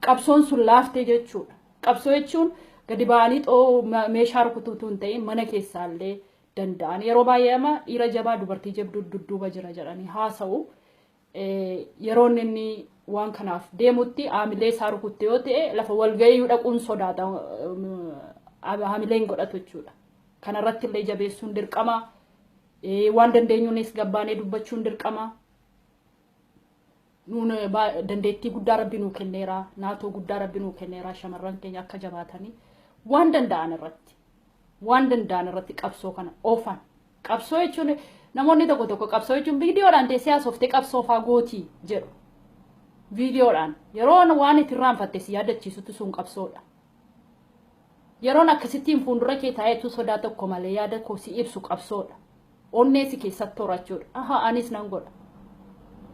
qabsoon sun laaftee jechuudha. Qabsoo jechuun gadi ba'anii xoo meeshaa rukutuutu hin ta'in, mana keessaallee danda'an. Yeroo baay'ee ama dhiira jabaa dubartii jabduu dudduuba jira jedhanii haasa'u. Yeroon inni waan kanaaf deemutti haamilee isaa rukutte yoo ta'e, lafa walgahii dhaquun sodaata, haamilee hin godhatu jechuudha. Kanarratti illee jabeessuun dirqama. Waan dandeenyuunis gabbaanee dubbachuun dirqama. Nuun dandeettii guddaa Rabbi nuu kenneera. Naatoo guddaa Rabbi nuu kenneera. Shamarran keenya akka jabaatanii waan danda'an irratti, waan danda'an irratti qabsoo kana oofan. Qabsoo jechuun, namoonni tokko tokko qabsoo jechuun viidiyoodhaan teessee haasoftee qabsoo faa gootii jedhu. Viidiyoodhaan yeroon waan itti irraanfatte si yaadachiisutti sun qabsoodha. Yeroon akkasittiin fuuldura kee taa'eetu sodaa tokko malee yaada koo si ibsu qabsoodha. Onnee si keessatti horachuudha. Aha, anis nan godha.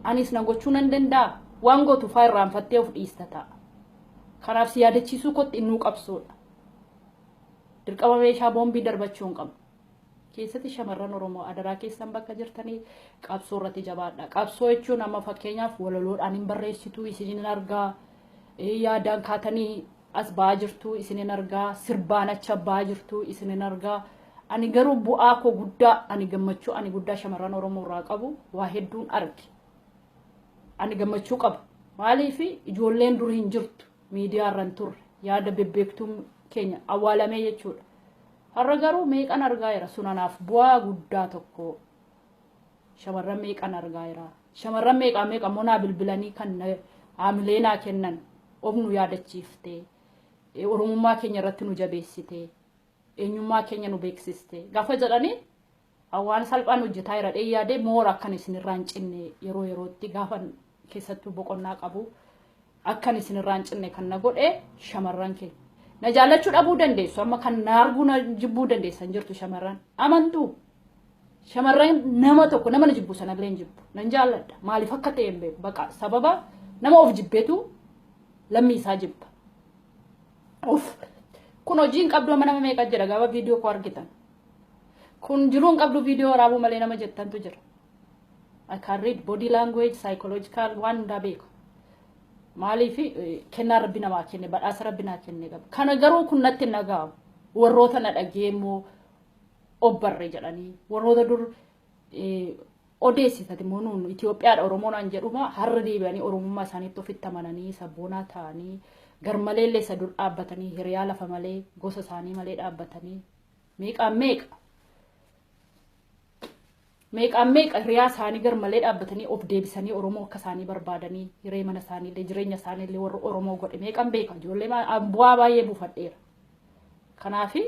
Anis nan gochuu nan danda'a. Waan gootu faa irraanfattee of dhiista ta'a. Kanaaf si yaadachiisuu kootti innuu qabsoodha. Dirqama meeshaa boombii darbachuu hin qabnu. Keessatti shamarran Oromoo, adaraa keessan, bakka jirtanii qabsoo irratti jabaadha. Qabsoo jechuun amma fakkeenyaaf walaloodhaan hin barreessitu isinin argaa. Yaadaan kaatanii as ba'aa jirtu isinin argaa. Sirbaan achi ba'aa jirtu isinin argaa. Ani garuu bu'aa koo guddaa, ani gammachuu ani guddaa shamarran Oromoo irraa qabu waa hedduun arge. Ani gammachuu qaba. Maaliif? Ijoolleen dur hin jirtu, miidiyaa irra hin turre, yaada bebbeektuun keenya awwaalamee jechuudha. Har'a garuu meeqan argaa jira? Sun anaaf bu'aa guddaa tokko. Shamarran meeqan argaa jira? Shamarran meeqaa meeqa immoo naa bilbilanii kan haamilee naa kennan, of nu yaadachiifte, Oromummaa keenya irratti nu jabeessite, eenyummaa keenya nu beeksiste gaafa jedhanii, waan salphaan hojjetaa jira dhee yaadee moora akkan isinirraa hin cinne, yeroo yerootti gaafa keessattuu boqonnaa qabu akkan isinirraa hin cinne kan na godhe shamarran keenya. Na jaallachuu dhabuu dandeessu, amma kan na arguu na jibbuu dandeessan jirtu shamarran amantuu. Shamarran nama tokko nama na jibbu sanallee hin jibbu, nan jaalladha. Maaliif akka ta'e hin beeku, baqa sababa nama of jibbeetu lammii isaa jibba. Of kun hojii hin qabdu amma nama meeqa jira gaafa viidiyoo koo argitan. Kun jiruu hin qabdu viidiyoo waraabuu malee nama jettantu jira. I can read body language, psychological, waan hundaa beeku. Maaliif? Kennaa Rabbi namaa kenne, badhaasa Rabbi naa kenne qaba. Kana garuu kun natti hin dhaga'amu. Warroota na dhagee immoo obbarre jedhanii warroota dur odeessitat immoo nuun Itoophiyaadha Oromoon an jedhuma, har'a deebi'anii Oromummaa isaaniitti ofitti amananii sabboonaa ta'anii, garmalee illee isa dur dhaabbatanii, hiriyaa lafa malee, gosa isaanii malee dhaabbatanii, meeqaan meeqa meeqaan meeqa hiriyaa isaanii garmalee dhaabbatanii of deebisanii Oromoo akka isaanii barbaadanii, hiree mana isaaniillee, jireenya isaaniillee warra Oromoo godhe meeqan beeka. Ijoollee bu'aa baay'ee buufadheera. Kanaafi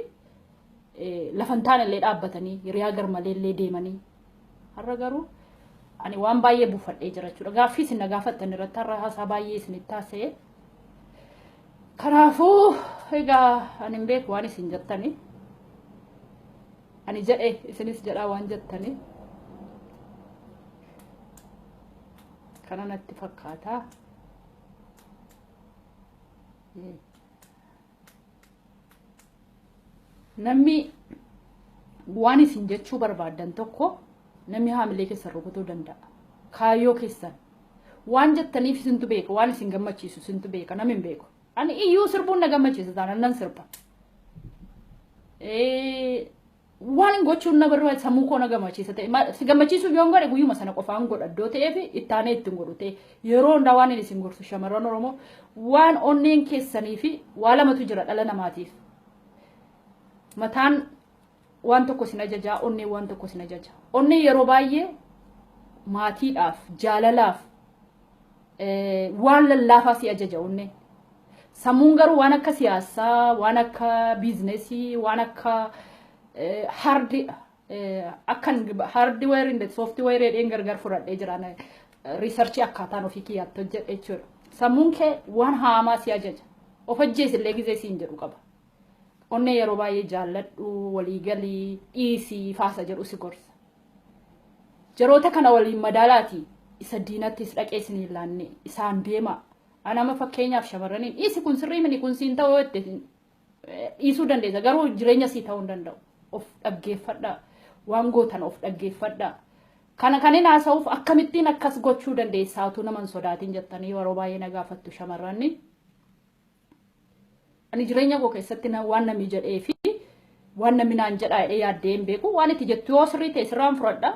lafa hin taanellee dhaabbatanii, hiriyaa garmalee illee deemanii, har'a garuu ani waan baay'ee buufadhee jira jechuudha. Gaaffii isin na gaafattan irratti har'a haasaa baay'ee isinitti haasa'e. Kanaafuu egaa ani hin beeku waan isin jettani. Ani jedhe, isinis jedhaa waan jettani. Kana natti fakkaata. Namni waan isin jechuu barbaaddan tokko, namni haamilee keessan rukutuu danda'a. Kaayyoo keessan waan jettaniif isintu beeka, waan isin gammachiisu isintu beeka, namni hin beeku. Ani iyyuu sirbuun na gammachiisa taanaan nan sirba. Waan gochuun na barbaade sammuu koo na gammachiisa ta'e, si gammachiisuuf yoon godhe guyyuma sana qofaan godha iddoo ta'eef itti aanee ittiin godhu ta'e. Yeroo hundaa waan inni isin gorsu, shamarran Oromoo, waan onneen keessanii fi waa lamatu jira dhala namaatiif. Mataan waan tokko isin ajajaa, onneen waan tokko isin ajaja. Onneen yeroo baay'ee maatiidhaaf, jaalalaaf waan lallaafaa si ajaja onneen. Sammuun garuu waan akka siyaasaa, waan akka biizinesii, waan akka hard akkan hardware and software jedheen gargar fudhadhee jira. Research akkaataan ofii kiyyaatti hojjedhe jechuudha. Sammuun kee waan haamaa si ajaja. Of ajjeesillee gizee siin jedhu qaba. Onnee yeroo baay'ee jaalladhu, waliigalii, dhiisii, faasa jedhu si gorsa. Jaroota kana waliin madaalaati isa diinattis dhaqee isin hin laanne isaan deema. Anama fakkeenyaaf shamarraniin, dhiisi, kun sirrii mini, kun siin ta'uu jette dhiisuu dandeessa, garuu jireenya sii ta'uu hin danda'u. Of dhaggeeffadhaa. Waan gootan of dhaggeeffadhaa. Kana kan hin haasa'uuf akkamittiin akkas gochuu dandeessaa utuu nama hin sodaatin jettanii yeroo baay'ee na gaafattu shamarranni. Ani jireenya koo keessatti waan namni jedhee fi waan namni naan jedhaa jedhee yaaddee hin beeku. Waan itti jettu yoo sirrii ta'e sirraan fudhadha.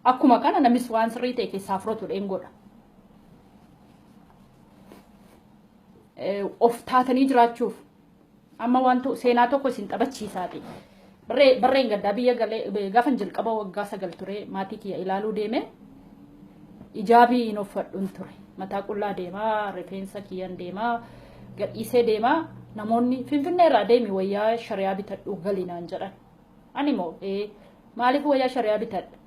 Akkuma kana namis waan sirrii ta'e keessaa fudhatu dheen godha. Of taatanii jiraachuuf amma waan seenaa tokko isin taphachiisaati. Barreen gaddaa biyya galee gaafan jalqaba waggaa 9 ture maatii kiyya ilaaluu deeme, ijaabii hin uffadhuun ture. Mataa qullaa deemaa, rifeensa kiyyan deemaa, gadhiisee deemaa, namoonni Finfinnee irraa deemi, wayyaa shari'aa bitadhu gali naan jedhan. Ani immoo maaliif wayyaa shari'aa bitadha?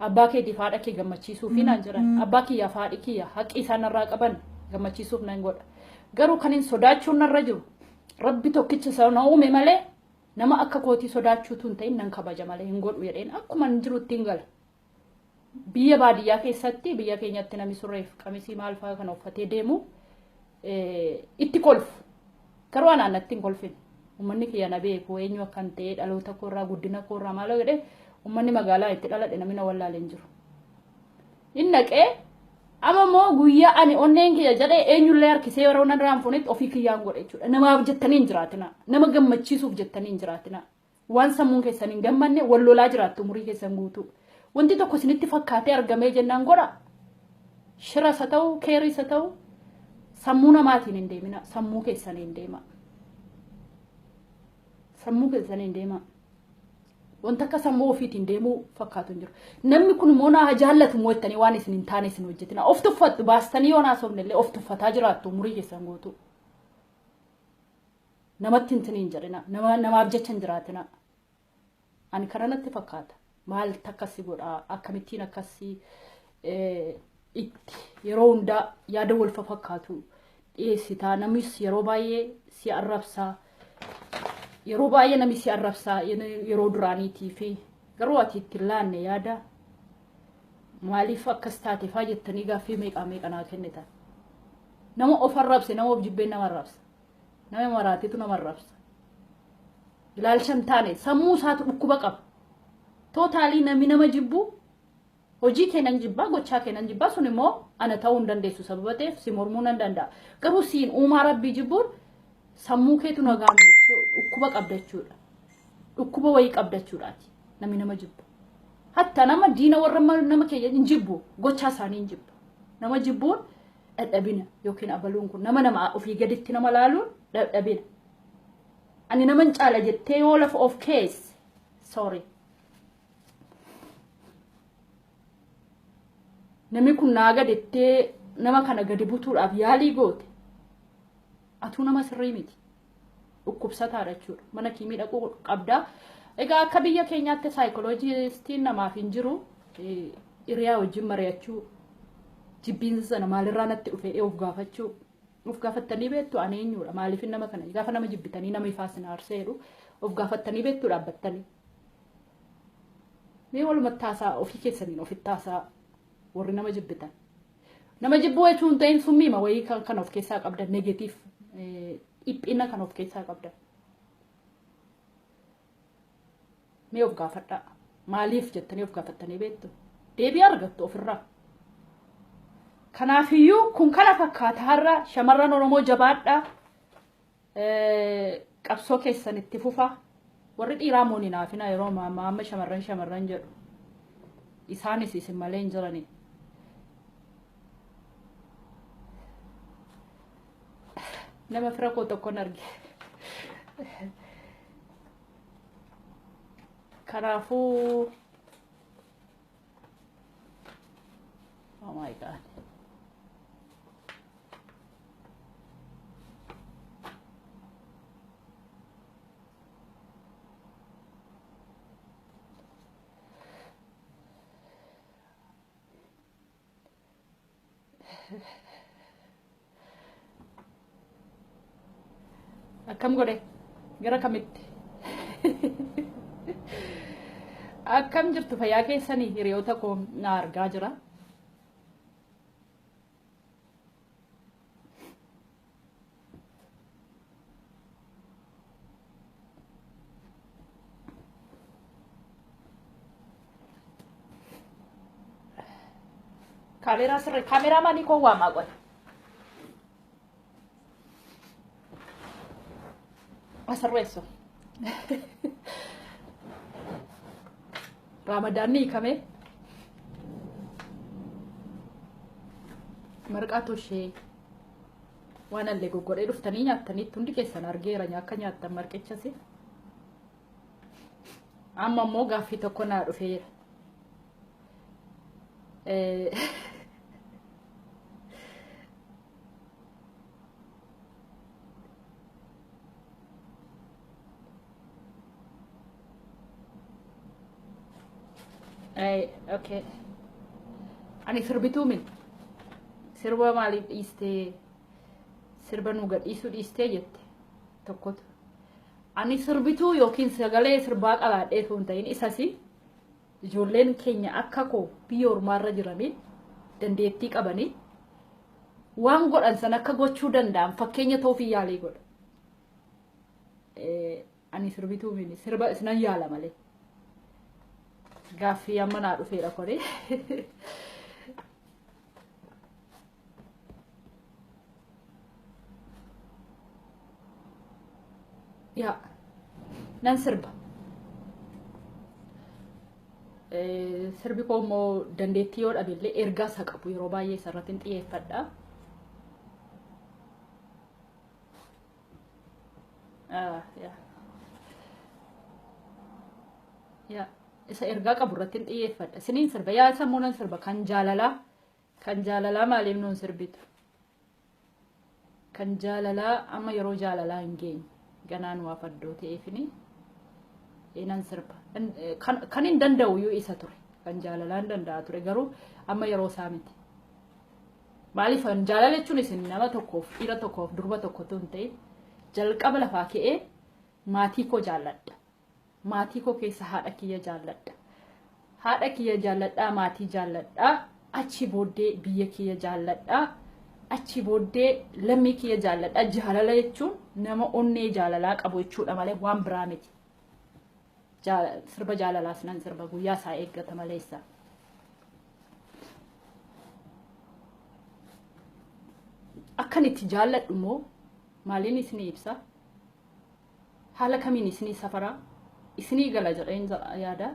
Abbaa keetiif haadha kee gammachiisuufi naan jedhan. Abbaa kiyyaaf haadhi kiyya haqqi isaan narraa qaban gammachiisuuf nan godha. Garuu kan hin sodaachuun narra jiru Rabbi tokkicha isa na uume malee nama akka kootii sodaachuutu hin ta'in, nan kabaja malee hin godhu jedheen akkuma hin jirutti hin gala. Biyya baadiyyaa keessatti, biyya keenyatti, namni surreef qamisii maal fa'aa kana uffatee deemu itti kolfu. Garuu anaan natti hin kolfine. Uummanni kiyya na beeku, eenyu akkan ta'e, dhaloota koorraa, guddina koorraa maaloo jedhee, uummanni magaalaa itti dhaladhe namni na wallaalee hin jiru. Inni naqee amma immoo guyyaa ani onneen kiyya jedhee eenyullee harkisee yeroo nan raanfunitti ofii kiyyaan godhe jechuudha. Namaaf jettanii hin jiraatina. Nama gammachiisuuf jettanii hin jiraatina. Waan sammuun keessan hin gammanne wal lolaa jiraattu umurii keessan guutuu. Wanti tokko isinitti fakkaatee argamee jennaan godha. Shiras haa ta'u, keeriis haa ta'u, sammuu namaatiin hin deemina. Sammuu keessaniin deema. Sammuu keessaniin deema. Wanta akka sammuu ofiitiin deemuu fakkaatu hin jiru. Namni kun immoo naa jaallatu immoo jettanii waan isin hin taane isin hojjetina. Of tuffattu, baastanii yoo naasofne illee of tuffataa jiraattu umurii keessan guutuu. Namatti hin tiniin jedhina. Namaaf jecha hin jiraatina. Ani kana natti fakkaata. Maal akkasii godhaa? Akkamittiin akkasii itti yeroo hundaa yaada wal fakkaatu dhiyeessitaa? Namis yeroo baay'ee si arrabsaa. Yeroo baay'ee namni si arrabsaa yeroo duraaniitii fi garuu ati itti hin laanne yaada. Maaliif akkas taate faa jettanii gaaffii meeqaa meeqa naa kennitan. Nama of arrabse, nama of jibbeen nama arrabsa. Nama maraatetu nama arrabsa. Ilaalcha hin taane, sammuu isaatu dhukkuba qaba. Totally namni nama jibbu, hojii kee nan jibbaa, gochaa kee nan jibbaa, sun immoo ana ta'uu hin dandeessu sababa ta'eef si mormuu nan danda'a. Garuu siin uumaa Rabbii jibbuun sammuu keetu nagaan dhukkuba qabda jechuudha. Dhukkuba wayii qabda jechuudhaati namni nama jibbu. Hatta nama diina warra nama keenya hin jibbu, gochaa isaanii hin jibbu. Nama jibbuun dadhabina, yookiin abaluun kun nama ofii gaditti nama laaluun dadhabina. Ani naman caala jettee yoo lafa of keesse, sorry. Namni kun naa gadittee nama kana gadi butuudhaaf yaalii goote, atuu nama sirrii miti. Dhukkubsataadha jechuudha. Mana kiimii dhaquu qabdaa. Egaa akka biyya keenyaatti saayikoloojistiin namaaf hin jiru. Hiriyaa wajjin mari'achuu, jibbiinsa sana maalirraa natti dhufee of gaafachuu. Of gaafattanii beektu, ani eenyudha, maaliif nama kana, gaafa nama jibbitanii nama ifaa sin aarsee jedhu of gaafattanii beektu dhaabbattanii? Mee walumatti haasaa, ofii keessaniin ofitti haasaa warri nama jibbitan. Nama jibbuu jechuun hin ta'in, summiima wayii kan of keessaa qabdan, negative dhiphina kan of keessaa qabdan. Mee of gaafadhaa. Maaliif jettanii of gaafattanii beektu? Deebii argattu ofirraa. Kanaafiyyuu kun kana fakkaata har'a. Shamarran Oromoo, jabaadhaa. Qabsoo keessan itti fufaa. Warri dhiiraa immoo ni naafina yeroo amma shamarran shamarran jedhu. Isaanis isin malee hin jirani. Nama fira koo tokkon arge. Kanaafuu, oh my God. Akkam godhe, gara kamitti? Akkam jirtu, fayyaa keessanii? Hiriyoota koo na argaa jira. Kaameeraa sirrii, kaameeraa maalii koo waamaa qoy. Asirreessu. Raamadaanni hiikame. Marqaa toshee waan allee goggodhee dhuftanii nyaattaniitti hundi keessan argeera akka nyaattan marqichasi. Amma immoo gaaffii tokko naa dhufeera. Okay. Ani sirbituu miti. Sirba maaliif dhiistee, sirba nu gadhiisuu dhiistee jette tokkotu. Ani sirbituu yookiin sagalee sirbaa qabaadhee osoo hin ta'in, isasi ijoolleen keenya akka koo biyya ormaarra jiranii dandeettii qabanii waan godhan san akka gochuu danda'an fakkeenya ta'uuf yaalii godha. Ani sirbituu miti, sirba isinan yaala malee. Gaaffii amma naa dhufeedha kuni. Yaa, nan sirba. Sirbi koo immoo dandeettii yoo dhabe illee ergaa isa qabu yeroo baay'ee isarratti hin xiyyeeffadha. Yaa. Yaa, isa ergaa qabu irratti hin xiyyeeffadha. Isiniin sirba, yaa sammuu nan sirba. Kan jaalalaa, kan jaalalaa maaliif nuun sirbitu? Kan jaalalaa amma yeroo jaalalaa hin geenye, ganaan waa faddoo ta'eefini nan sirba. Kan hin danda'u iyyuu isa ture. Kan jaalalaa hin danda'a ture, garuu amma yeroo isaa miti. Maaliif jaalala jechuun isin nama tokkoof, dhiira tokkoof, durba tokkotu hin ta'in, jalqaba lafaa ka'ee maatii koo jaalladha. Maatii koo keessa haadha kiyya jaalladha. Haadha kiyya jaalladhaa, maatii jaalladhaa, achi booddee biyya kiyya jaalladhaa, achi booddee lammii kiyya jaalladhaa. Jaalala jechuun nama onnee jaalalaa qabu jechuudha malee waan biraa miti. Sirba jaalalaas nan sirba, guyyaa isaa eeggata maleessa. Akkan itti jaalladhu immoo maaliin isinii ibsa? Haala kamiin isinii safaraa? Isinii gala jedheen yaada.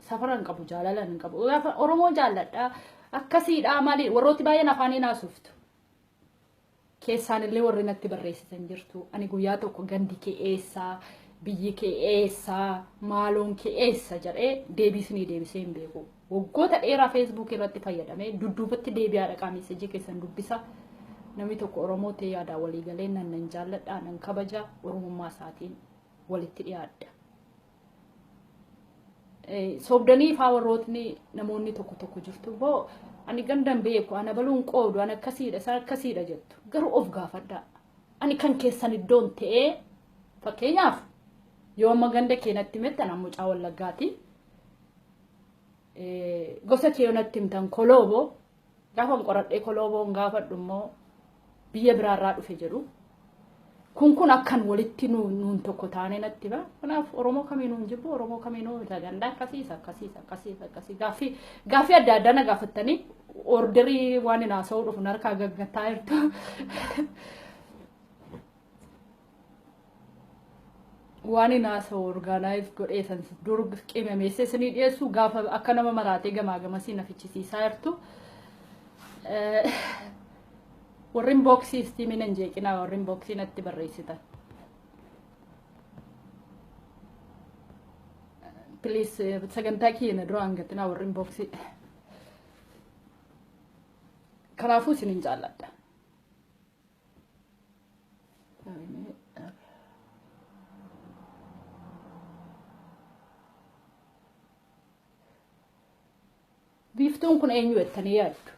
Safara hin qabu, jaalala hin qabu. Gaafa Oromoo jaalladha. Akkasiidha maali, warrooti baay'een afaaniin haasoftu. Keessaan illee warri natti barreessitan jirtu. Ani guyyaa tokko gandi kee eessaa, biyyi kee eessaa, maaloon kee eessa jedhee deebii isinii deebisee hin beeku. Waggoota dheeraa Feesbuuk irratti fayyadamee dudduubatti deebi'aa dhaqaa message keessan dubbisa. Namni tokko Oromoo ta'ee yaadaan walii galee nan nan jaalladha, nan kabaja, Oromummaa isaatiin walitti dhiyaadha. Soobdanii faa warrootni namoonni tokko tokko jirtu boo, ani gandan beeku, ana baluun qoodu, ana akkasiidha, isaan akkasiidha jettu. Garuu of gaafadhaa. Ani kan keessan iddoon ta'ee, fakkeenyaaf yoo amma ganda kee natti himettan, an mucaa Wallaggaati. Gosa kee yoo natti himtan Kolooboo, gaafa qoradhee Kolooboon gaafadhu immoo biyya biraarraa dhufe jedhu. Kun akkan walitti nuun tokko taane natti hima. Kanaaf Oromoo kamiinuu hin jibbu, Oromoo kamiinuu ganda akkasiis akkasiis akkasiis akkasii gaaffii adda addaa na gaafattanii orderii waan hin haasa'uu dhufu harkaa gaggataa jirtu. Waan inni haasa'u organize godhee san dur qimameessee isinii dhiyeessu gaafa akka nama maraatee gamaa gamasii na fichisiisaa jirtu. Warri inboxii istiimiin hin jeeqinaa, warri inboxii natti barreessitan. Please, sagantaa kiyya na dura hangatinaa warri inboxii. Kanaafuu isinin jaalladha. Biiftuun kun eenyu jettanii yaaddu?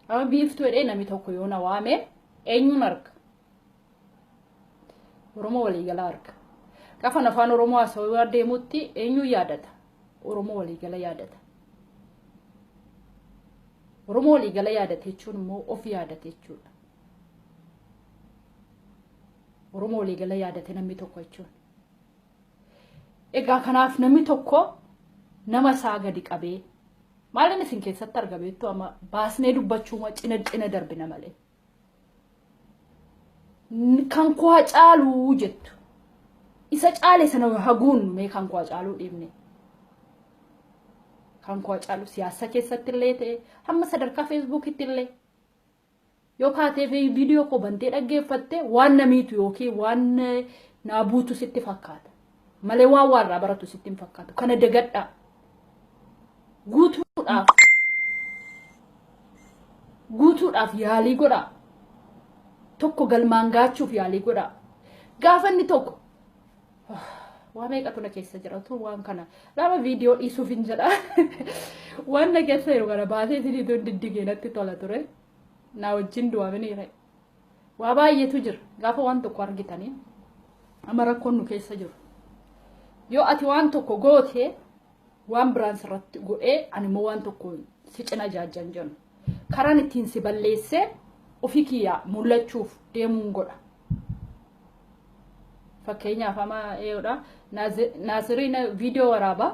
Amma biiftuu jedhee namni tokko yoo na waame eenyuun arga? Oromoo waliigalaa arga. Gaafa afaan Oromoo haasawaa deemutti eenyuun yaadata? Oromoo waliigala yaadata. Oromoo waliigala yaadate jechuun immoo of yaadate jechuudha. Oromoo waliigala yaadate namni tokko jechuun. Egaa kanaaf namni tokko nama isaa gadi qabee maalin isin keessatti arga beektu? Amma baasnee dubbachuu cina cina darbina malee. Kan koo caaluu jettu. Isa caale sana haguunnu mee kan koo caaluu dhiibne. Kan koo caalu siyaasa keessatti illee ta'e, hamma sadarkaa Facebookitti illee yoo kaatee viidiyoo koo bantee dhaggeeffatte, waan namiitu yookiin waan naa buutu sitti fakkaata. Malee waan waarraa baratu sitti hin fakkaatu. Kana dagadhaa. Guutuudhaaf yaalii godhaa. Tokko galmaan gaachuuf yaalii godhaa. Gaafa inni tokko waa meeqatu na keessa jira utuu waan kana lama viidiyoo dhiisuuf hin jedha. Waan na keessa jiru kana baasee isiniitu diddigee natti tola ture. Na wajjin du'amanii waa baay'eetu jira. Gaafa waan tokko argitanii, amma rakkoon nu keessa jiru. Yoo ati waan tokko goote, waan biraan sirratti godhee ani immoo waan tokko si cina jaajjan jennu. Karaan ittiin si balleessee ofii kiyyaa mul'achuuf deemuun godha. Fakkeenyaaf amma eeyoodha. Naasiriin viidiyoo waraabaa.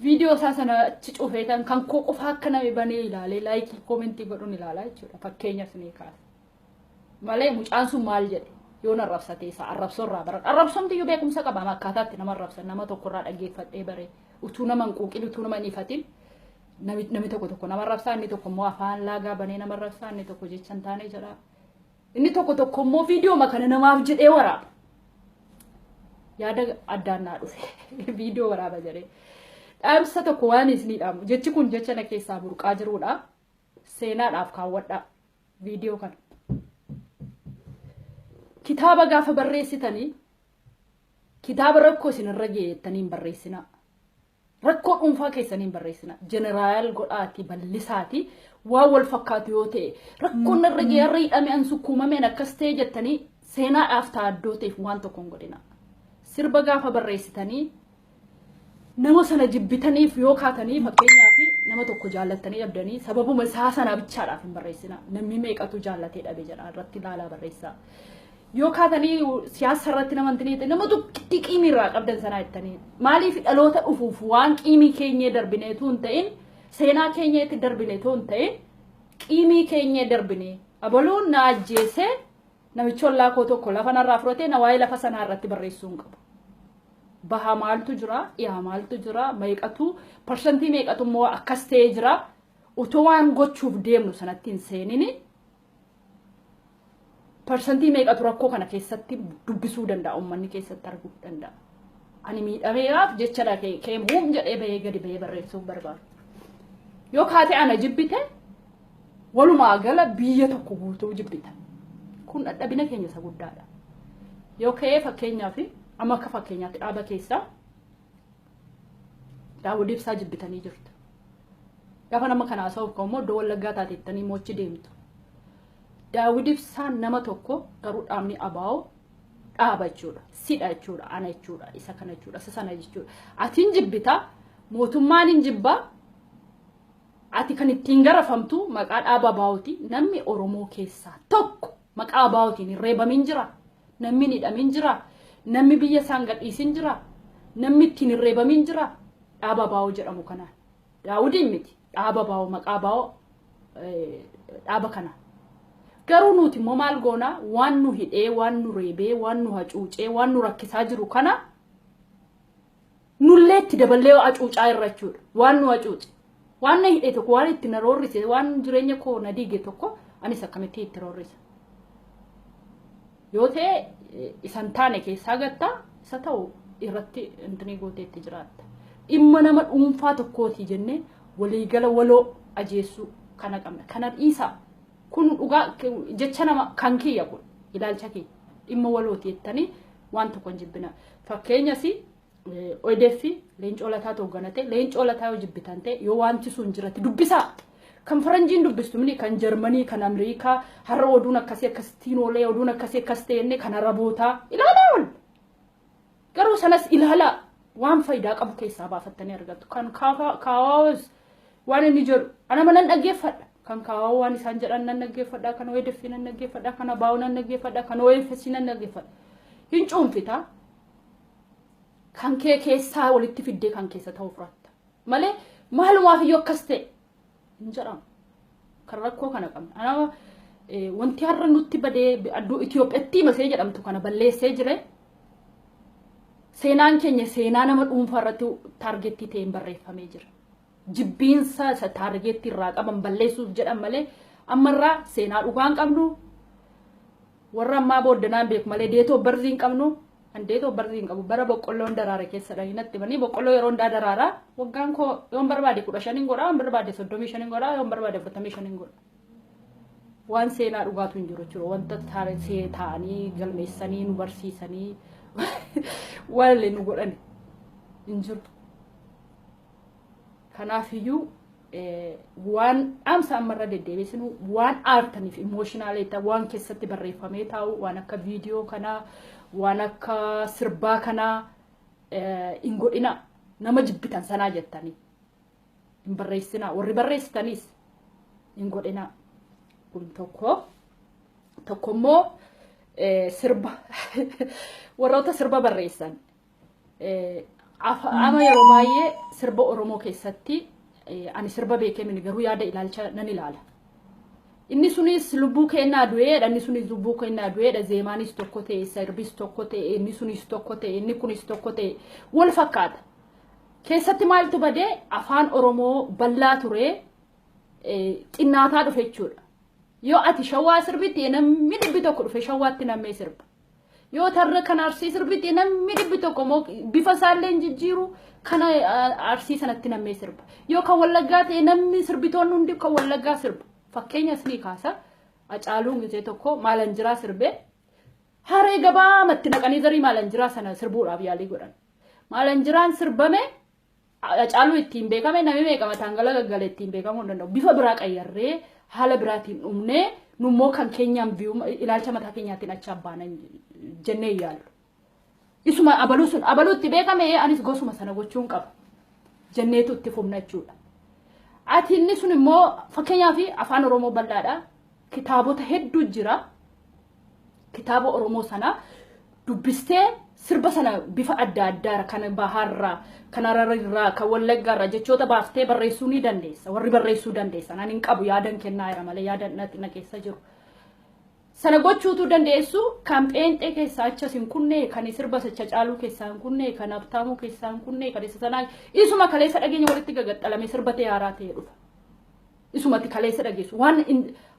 Viidiyoo isaa sana achi cufeetan kan koo qofa akka nami banee ilaalee like, comment godhuun ilaalaa jechuudha. Fakkeenyaaf isinii kaasa. Malee mucaan sun maal jedhe yoon arrabsatee isaa arrabsoo irraa baradha. Arrabsoomti iyyuu beekumsa qaba, akkaataatti nama arrabsan nama tokkorraa dhaggeeffadhee bare, utuu nama hin quuqin, utuu nama hin ifatin namni tokko tokko nama arrabsaa, inni tokko immoo afaan laagaa banee nama arrabsaa, inni tokko jecha hin taane jedha. Inni tokko tokko immoo viidiyoo kana namaaf jedhee waraaba. Yaada addaan naa dhufe viidiyoo waraaba jedhee. Dhaamsa tokko waan isinii dhaamu, jechi kun jecha na keessaa burqaa jirudha. Seenaadhaaf kaawwadhaa viidiyoo kana. Kitaaba gaafa barreessitanii, kitaaba rakkoo isinirra ga'e jettanii hin barreessinaa. Rakkoo dhuunfaa keessanii hin barreessinaa. General godhaati, bal'isaati, waan wal fakkaatu yoo ta'e, rakkoon narra ga'e, har'a hidhame, an sukkuumameen akkas ta'e jettanii seenaadhaaf taaddoo ta'eef waan tokko hin godhina. Sirba gaafa barreessitanii, nama sana jibbitaniif yoo kaatanii, fakkeenyaaf nama tokko jaallattanii dhabdanii, sababuma isaa sana bichaadhaaf hin barreessina. Namni meeqatu jaallatee dhabe jedha irratti ilaalaa barreessaa. Yoo kaatanii siyaasa irratti nama hin nama tokkitti qiimii irraa qabdan sanaa jettanii, maaliif dhaloota dhufuuf waan qiimii keenyee darbineetu hin ta'in, seenaa keenyeetti darbineetu hin ta'in, qiimii keenyee darbine, abaluun na ajjeesee, namichi ollaa koo tokko lafa narraa fudhatee, na waa'ee lafa sanaa irratti barreessuu hin qabu. Baha maaltu jira, dhiyaa maaltu jira, meeqatu parsantii meeqatu immoo akkas ta'ee jira. Otoo waan gochuuf deemnu sanatti hin seenini, parsantii meeqatu rakkoo kana keessatti dubbisuu danda'a, uummanni keessatti arguu danda'a. Ani miidhameeraaf jecha kee muum jedhee bahee gadi bahee barreessuu barbaadu. Yoo kaatee ana jibbite, walumaa gala biyya tokko guutuu jibbita. Kun dadhabina keenya isa guddaadha. Yoo ka'ee fakkeenyaaf, amma akka fakkeenyaatti dhaaba keessaa Daawud Ibsaa jibbitanii jirtu. Gaafa nama kana haasa'uuf ka'u immoo iddoo Wallaggaa taatettanii mochi deemtu. Daawud Ibsaan nama tokko, garuu dhaabni ABO dhaaba jechuudha. Sidha jechuudha. Ana jechuudha. Isa kana jechuudha. Isa sana jechuudha. Ati hin jibbita. Mootummaan hin jibbaa. Ati kan ittiin garafamtu maqaa dhaaba ABOti. Namni Oromoo keessaa tokko maqaa ABOtiin hin reebamin jira. Namni hin hidhamin jira. Namni biyya isaan gadhiisin jira. Namni ittiin hin reebamin jira. Dhaaba ABO jedhamu kanaan. Daawudiin miti. Dhaaba ABO, maqaa ABO, dhaaba kana. Garuu nuti immoo maal goonaa? Waan nu hidhee, waan nu reebee, waan nu hacuucee, waan nu rakkisaa jiru kana nullee itti daballee hacuucaa irra jechuudha. Waan nu hacuuce, waan na hidhe tokko, waan itti na roorrise, waan jireenya koo na diige tokko anis akkamitti itti roorrisa? Yoo ta'e isan taane keessaa gattaa, isa ta'u irratti intini gootee itti jiraatta. Dhimma nama dhuunfaa tokkooti jennee waliigala waloo ajeessuu kana qabna. Kana dhiisaa. Kun dhugaa jecha nama kan kiyya, kun ilaalcha kiyya. Dhimma walooti jettanii waan tokko hin jibbina. Fakkeenyas ODF Leencoo Lataa hoogganate. Leencoo Lataa yoo jibbitan ta'e, yoo wanti sun jiratti dubbisaa. Kan faranjiin dubbistu mini, kan Jarmanii, kan Ameerikaa, har'a oduun akkasii akkasittiin oolee, oduun akkasii akkas ta'e, kan Arabootaa ilaalaa ol. Garuu sanas ilaalaa, waan faayidaa qabu keessaa baafattanii argattu. Kan kaawaawus waan inni jedhu anama nan dhaggeeffadha. Kan kaawaa waan isaan jedhan nan dhaggeeffadha. Kan ODF nan dhaggeeffadha. Kan ABO nan dhaggeeffadha. Kan OFS nan dhaggeeffadha. Hin cuunfita. Kan kee keessaa walitti fiddee kan keessa ta'u fudhatta. Malee maalumaaf iyyuu akkas ta'e hin jedhamu. Kan rakkoo kana qabna. Anama wanti har'a nutti badee adduu Itoophiyaatti masee jedhamtu kana balleessee jire, seenaan keenya seenaa nama dhuunfaa irratti target ta'een barreeffamee jira. Jibbiinsa isa target irraa qaban balleessuuf jedhan malee ammarraa seenaa dhugaa hin qabnu. Warra ammaa booddanaan beeku malee date of birth hin qabnu. An date of birth hin qabu. Bara boqqolloon daraare keessadha natti banii. Boqqolloo yeroo hundaa daraaraa. Waggaan koo yoon barbaade 15 hin godhaa, yoon barbaade 35 hin godhaa, yoon barbaade 45 hin godha. Waan seenaa dhugaatu hin jiru jechuudha. Wanta taa'anii galmeessanii nu barsiisanii waan illee nu godhan hin jiru. Kanaafiyyuu waan dhaamsa ammarra deddeebisinu, waan aartaniif emotional waan keessatti barreeffamee taa'u, waan akka viidiyoo kanaa, waan akka sirbaa kanaa hin godhina. Nama jibbitan sanaa jettanii hin barreessinaa. Warri barreessitanis hin godhina. Kun tokko. Tokko immoo sirba, warroota sirba barreessan, amma yeroo baay'ee sirba Oromoo keessatti, ani sirba beekee mini, garuu yaada ilaalcha nan ilaala. Inni sunis lubbuu kennaa du'eedha, inni sunis lubbuu kennaa du'eedha, zeemaanis tokko ta'e, sirbis tokko ta'e, inni sunis tokko ta'e, inni kunis tokko ta'e, wal fakkaata. Keessatti maaltu badee? Afaan Oromoo bal'aa ture xinnaataa dhufe jechuudha. Yoo ati Shawaa sirbitti, namni 100 dhufe Shawaatti nammee sirba. Yoo tarra kan Arsii sirbitti, namni 100 immoo bifa isaallee hin jijjiiru, kana Arsii sanatti nammee sirba. Yoo kan Wallaggaa ta'e, namni sirbitoonni hundi kan Wallaggaa sirba. Fakkeenya isinii kaasa. Hacaaluun gisee tokko maalan jiraa sirbee, haree gabaamatti naqanii zarii maalan jiraa sana sirbuudhaaf yaalii godhan. Maalan jiraan sirbame, Hacaaluu ittiin beekame, namni meeqa mataan gala gaggale ittiin beekamuu hin danda'u. Bifa biraa qayyarree, haala biraatiin dhumnee, nummoo kan keenyaan ilaalcha mataa keenyaatiin achi abbaanan jennee yaallu. Isuma abaluu sun abaluu itti beekame, anis gosuma sana gochuun qaba jenneetu itti fufna jechuudha. Ati inni sun immoo fakkeenyaaf afaan Oromoo bal'aadha. Kitaabota hedduu jira. Kitaaba Oromoo sana dubbistee sirba sana bifa adda addaa, kan Bahaarraa, kan Hararirraa, kan Wallaggaarraa jechoota baaftee barreessuu ni dandeessa. Warri barreessuu dandeessan, ani hin qabu, yaadan kennaa jira malee yaada na keessa jiru. Sana gochuutu dandeessu. Kan pheenxee keessaa achas hin kunne, kan sirba sacha caaluu keessaa hin kunne, kan Abtaamuu keessaa hin kunne, kan isa sanaa isuma kaleessa dhageenya walitti gagaxxalame sirba ta'e haaraa ta'e dhufa. Isumatti kaleessa dhageessu waan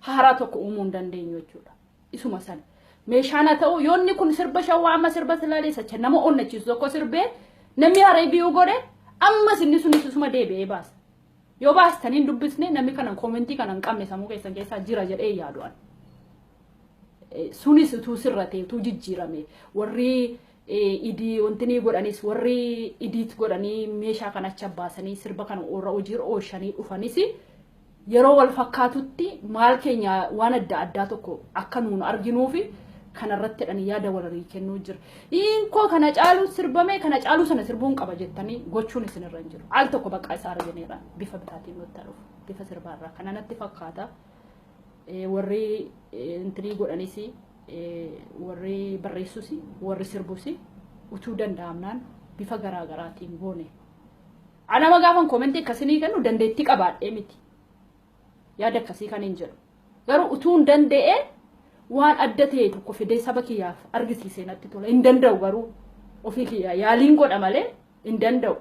haaraa tokko uumuu hin dandeenyu jechuudha. Isuma sana. Meeshaan haa ta'u, yoo inni kun sirba Shawaa amma sirba Silaalee sacha nama onnachiisu tokko sirbee, namni haree biyuu godhe, ammas inni sunis isuma deebi'ee baasa. Yoo baastanii hin dubbisne, namni kana comment kana hin qabne sammuu keessan keessaa jira jedhee yaadu ani. Sunis utuu sirrate, utuu jijjiirame, warri idii wanti ni godhanis, warri edit godhanii meeshaa kana achi baasanii sirba kana warra hojiirra oolchanii dhufanis, yeroo wal fakkaatutti maal keenya waan adda addaa tokko akka nuun arginuufi kanarratti jedhanii yaada walii kennuu jira. Hinkoo kana caaluu sirbame, kana caaluu sana sirbuun qaba jettanii gochuun isinirra hin jiru. Al tokko bakka isaa argineera, bifa biraatiin nutti dhufu bifa sirbaarraa kana natti fakkaata. Warri intirii godhanis, warri barreessus, warri sirbus utuu danda'amnaan bifa garaa garaatiin goone. Anama gaafan comment akkasinii kennu dandeettii qabaadhee miti. Yaada akkasii kan hin jedhu. Garuu utuu hin danda'e Waan adda ta'e tokko fidee saba kiyyaaf argisiisee natti tola. Hin danda'u garuu ofii kiyyaa yaaliin godha malee hin danda'u.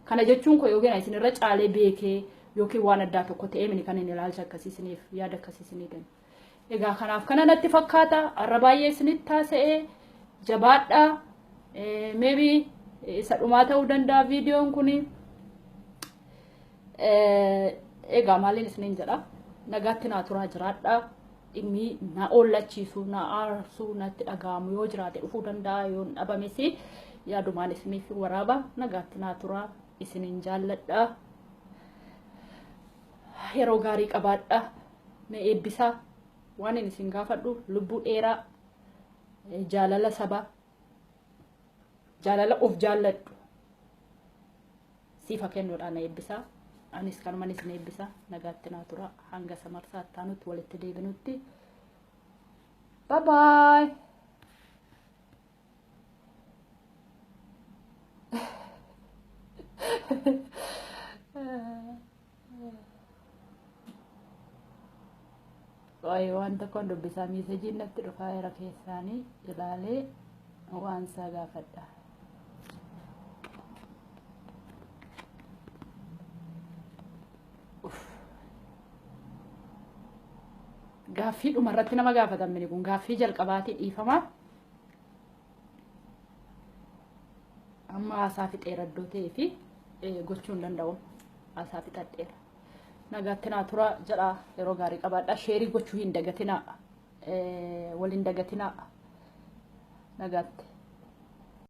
Kana jechuun koo yookiin isinirra caalee beekee yookiin waan addaa tokko ta'ee mini kan inni ilaalcha akkasii isiniif yaada akkasii isinii kennu. Egaa kanaaf kana natti fakkaata. Har'a baay'ee isinitti taasa'ee jabaadhaa. Maybe isa dhumaa ta'uu danda'a viidiyoon kuni. Egaa maaliin isiniin jedha? Nagaatti naa turaa, jiraadhaa. Dhimmi na oollachiisu, na aarsuu, natti dhaga'amu yoo jiraate dhufuu danda'a, yoo hin dhabames yaadumaan isiniif waraaba. Nagaatti naa turaa, isiniin jaalladha. Yeroo gaarii qabaadha. Na eebbisaa. Waan inni isin gaafadhu lubbuu dheeraa, jaalala sabaa, jaalala of jaalladhu siifa kennuudhaan na eebbisaa. Anis kanuman isin eebbisaa. Nagaatti naa tura, hanga samarsaa taanutti walitti deebinutti. Bye bye. Waa'ee waan tokkoon dubbisaa, messageiin natti dhufaa jira, keessaanii ilaalee waan isaa gaafadha. Uff. Gaaffii dhumarratti nama gaafatamni kun gaaffii jalqabaatii, dhiifama. Amma haasaa fixeera iddoo ta'ee fi gochuu hin danda'u. Haasaa fixadheera. Nagaatti naa tura jedha, yeroo gaarii qabaadha. Share gochuu hin dagatinaa. Wal hin dagatinaa. Nagaatti.